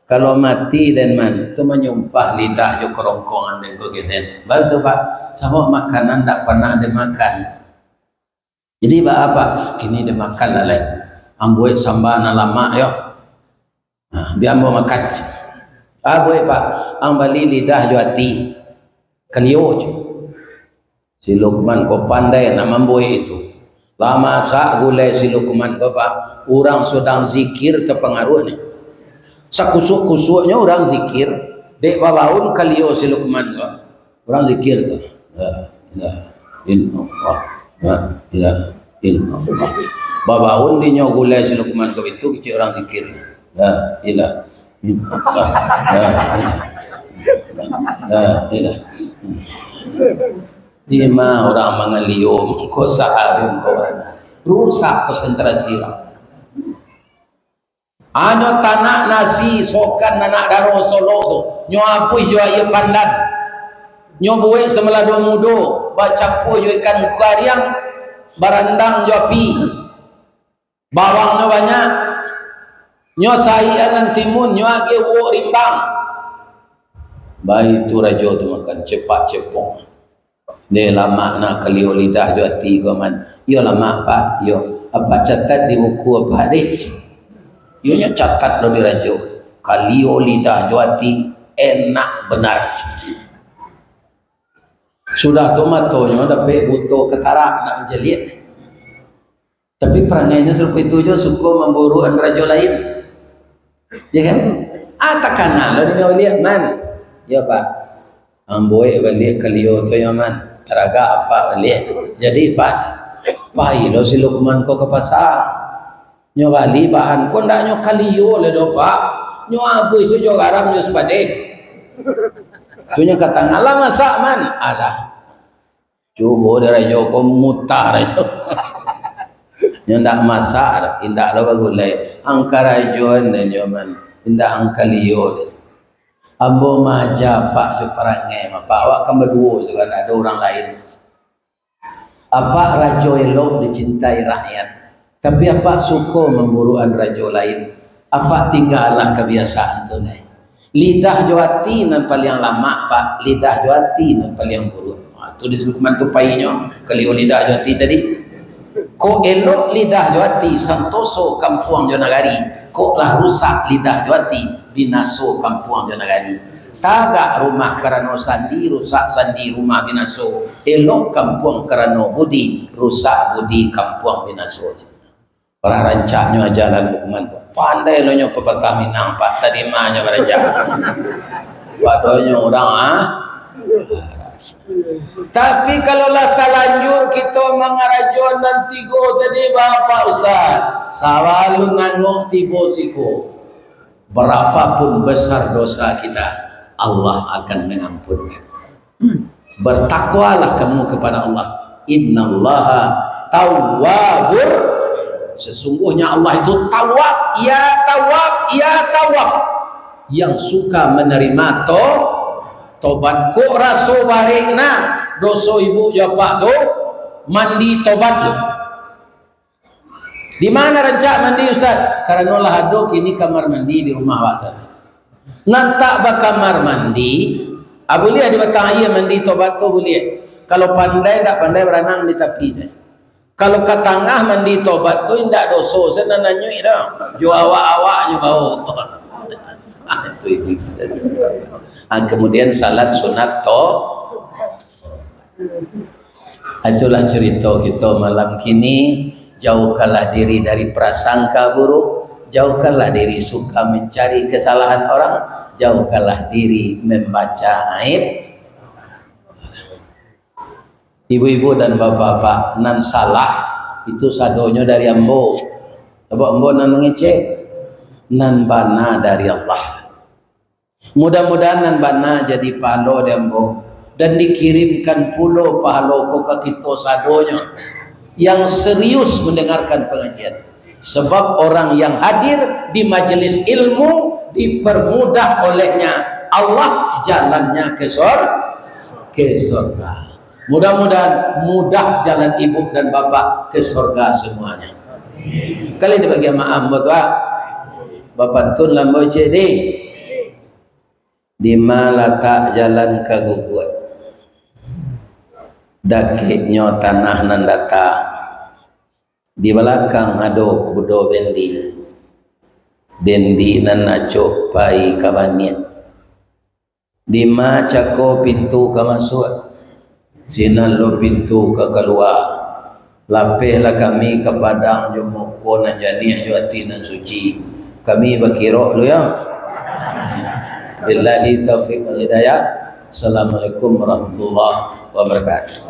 "Kalau mati den, Man, tu manyumpah lidah jo korongkongan den ko, kito." "Batua, Pak. Sabab makanan ndak panah den makan." "Jadi baa, Pak?" "Kini den makan lah lai. Ambo buek samba nan lamak yo. Nah, bia ambo makan." "Ah, buek, Pak. Ang bali lidah jo ati. Kalio jo." Si Lukman ko pandai nak mambuek itu. Lah masak gulai si Lukman ko, Pak, urang sadang zikir tapangaruah ni. Sakusuak-kusuaknyo urang zikir, dek babaun kalio si Lukman ko. Urang zikir tu. La ilaha illallah. La ilaha illallah. Babaun dinyo gulai si Lukman ko itu, kecek urang zikir. La ilaha illallah. La ilaha illallah. La ilaha. Dima urang mangalio mangko saharum ko. Rusak konsentrasi urang. Anyo tanak nasi sokan anak daro Solok tu, nyo apuih jo aia pandan, nyo buek samalado mudo, bacampua jo ikan kariang, barandang jo api. Bawangnyo banyak, nyo saikan nan timun, nyo agiah uwok rimbang. Baitu rajo tu makan, cepak-cepok. Deh, lamak nak kalio lidah jo ati ko, Man. Iyo lamak, Pak. Iyo. Apak catat di buku apak deh. Iyo nyo catat lo di rajo. Kalio lidah jo ati enak benar. Sudah tu matonyo dapek buto katarak nak manjaliak. Tapi parangainyo sarupo itu jo, suko mamburuakan rajo lain. Ya kan? Ah, takana lo dek baliak, Man. Yo, Pak. Ambo buek baliak kalio tu yo, Man. Taragak apak baliak. Jadi, Pak, pai lo si Lukman ko ka pasa. Nyo bali bahan ko ndak nyo kalio lai doh, Pak. Nyo abuih sajo garamnyo sapadeh. Tu nyo ka tangah, "Lah masak, Man?" "Alah." Cubo dek rajo ko muta rajo. Nyo ndak masak doh, indak lo bagulai. Ang karajoan nyo, Man, indak ang kalio doh. Ambo maaja apak jo parangai, apak, awak kan baduo sajo, ndak ado urang lain. Apak rajo elok dicintai rakyat. Tapi apak suko mamburuakan rajo lain. Apak tinggalah kabiasaan tu lai. Lidah jo ati nan paliang lamak, Pak. Lidah jo ati nan paliang buruak. Ha, tu di Lukman tu painyo, kalio lidah jo ati tadi. Kok elok lidah jo ati, santoso kampuang jo nagari. Kok lah rusak lidah jo ati, binaso kampuang jo nagari. Tagak rumah karano sandi, rusak sandi rumah binaso. Elok kampuang karano budi, rusak budi kampuang binaso. Parah rancaknyo ajalan Lukman tu. Pandai lo nyo papatah Minang, Pak. Tadi mah nyo baraja. Padonyo urang, ah. Tapi kalau lah talanjur kito mangarajoan nan tigo tadi, Bapak Ustaz, sabalun angok tibo siko, barapapun besar dosa kita, Allah akan mengampunkan. Bertakwalah kamu kepada Allah. Innallaha tawwabur. Sesungguhnya Allah itu Tawwab, ya Tawwab, ya Tawwab, yang suka menerima to-, tobat. Kok raso barek nah doso ibu jo apak tu, mandi tobat tu. Di mana rancak mandi, Ustaz? Karano lah ado kini kamar mandi di rumah awak sana. Nan tak bakamar mandi, ah, buliah di batang aia mandi tobat tu buliah. Kalau pandai, ndak pandai, baranang di tapi je. Kalau ka tangah mandi tobat tu indak doso, se nan nanyuik dah. Jo awak-awaknyo bau. Ah, itu, itu. Ah, kemudian salat sunat to-, Itulah cerita kita malam kini. Jauhkanlah diri dari prasangka buruk. Jauhkanlah diri suka mencari kesalahan orang. Jauhkanlah diri membaca aib. Ibu-ibu dan bapak-bapak, nan salah itu sadonyo dari ambo. Sabab ambo nan mangecek, nan bana dari Allah. Mudah-mudahan nan bana jadi pahalo di ambo, dan dikirimkan pulo pahalo ko ka kito sadonyo yang serius mendengarkan pengajian. Sebab orang yang hadir di majelis ilmu dipermudah olehnya Allah jalannya ke sor-, ke sorga. Mudah-mudahan mudah jalan ibu dan bapak ke sorga semuanya. Kali dibagi maaf buat tuan. Bapantun lambo cek di. Dima latak jalan ka Guguak? Dakeknyo tanah nan data. Di balakang ado kudo bendi. Bendi nan acok pai ka baniak. Dima cako pintu ka masuak? Sinan lo pintu ka kalua. Lapehlah kami ka padang jo muko nan janiah jo ati nan suci. Kami bakirok lu, yo. Billahi taufik wal hidayah. Assalamualaikum warahmatullahi wabarakatuh.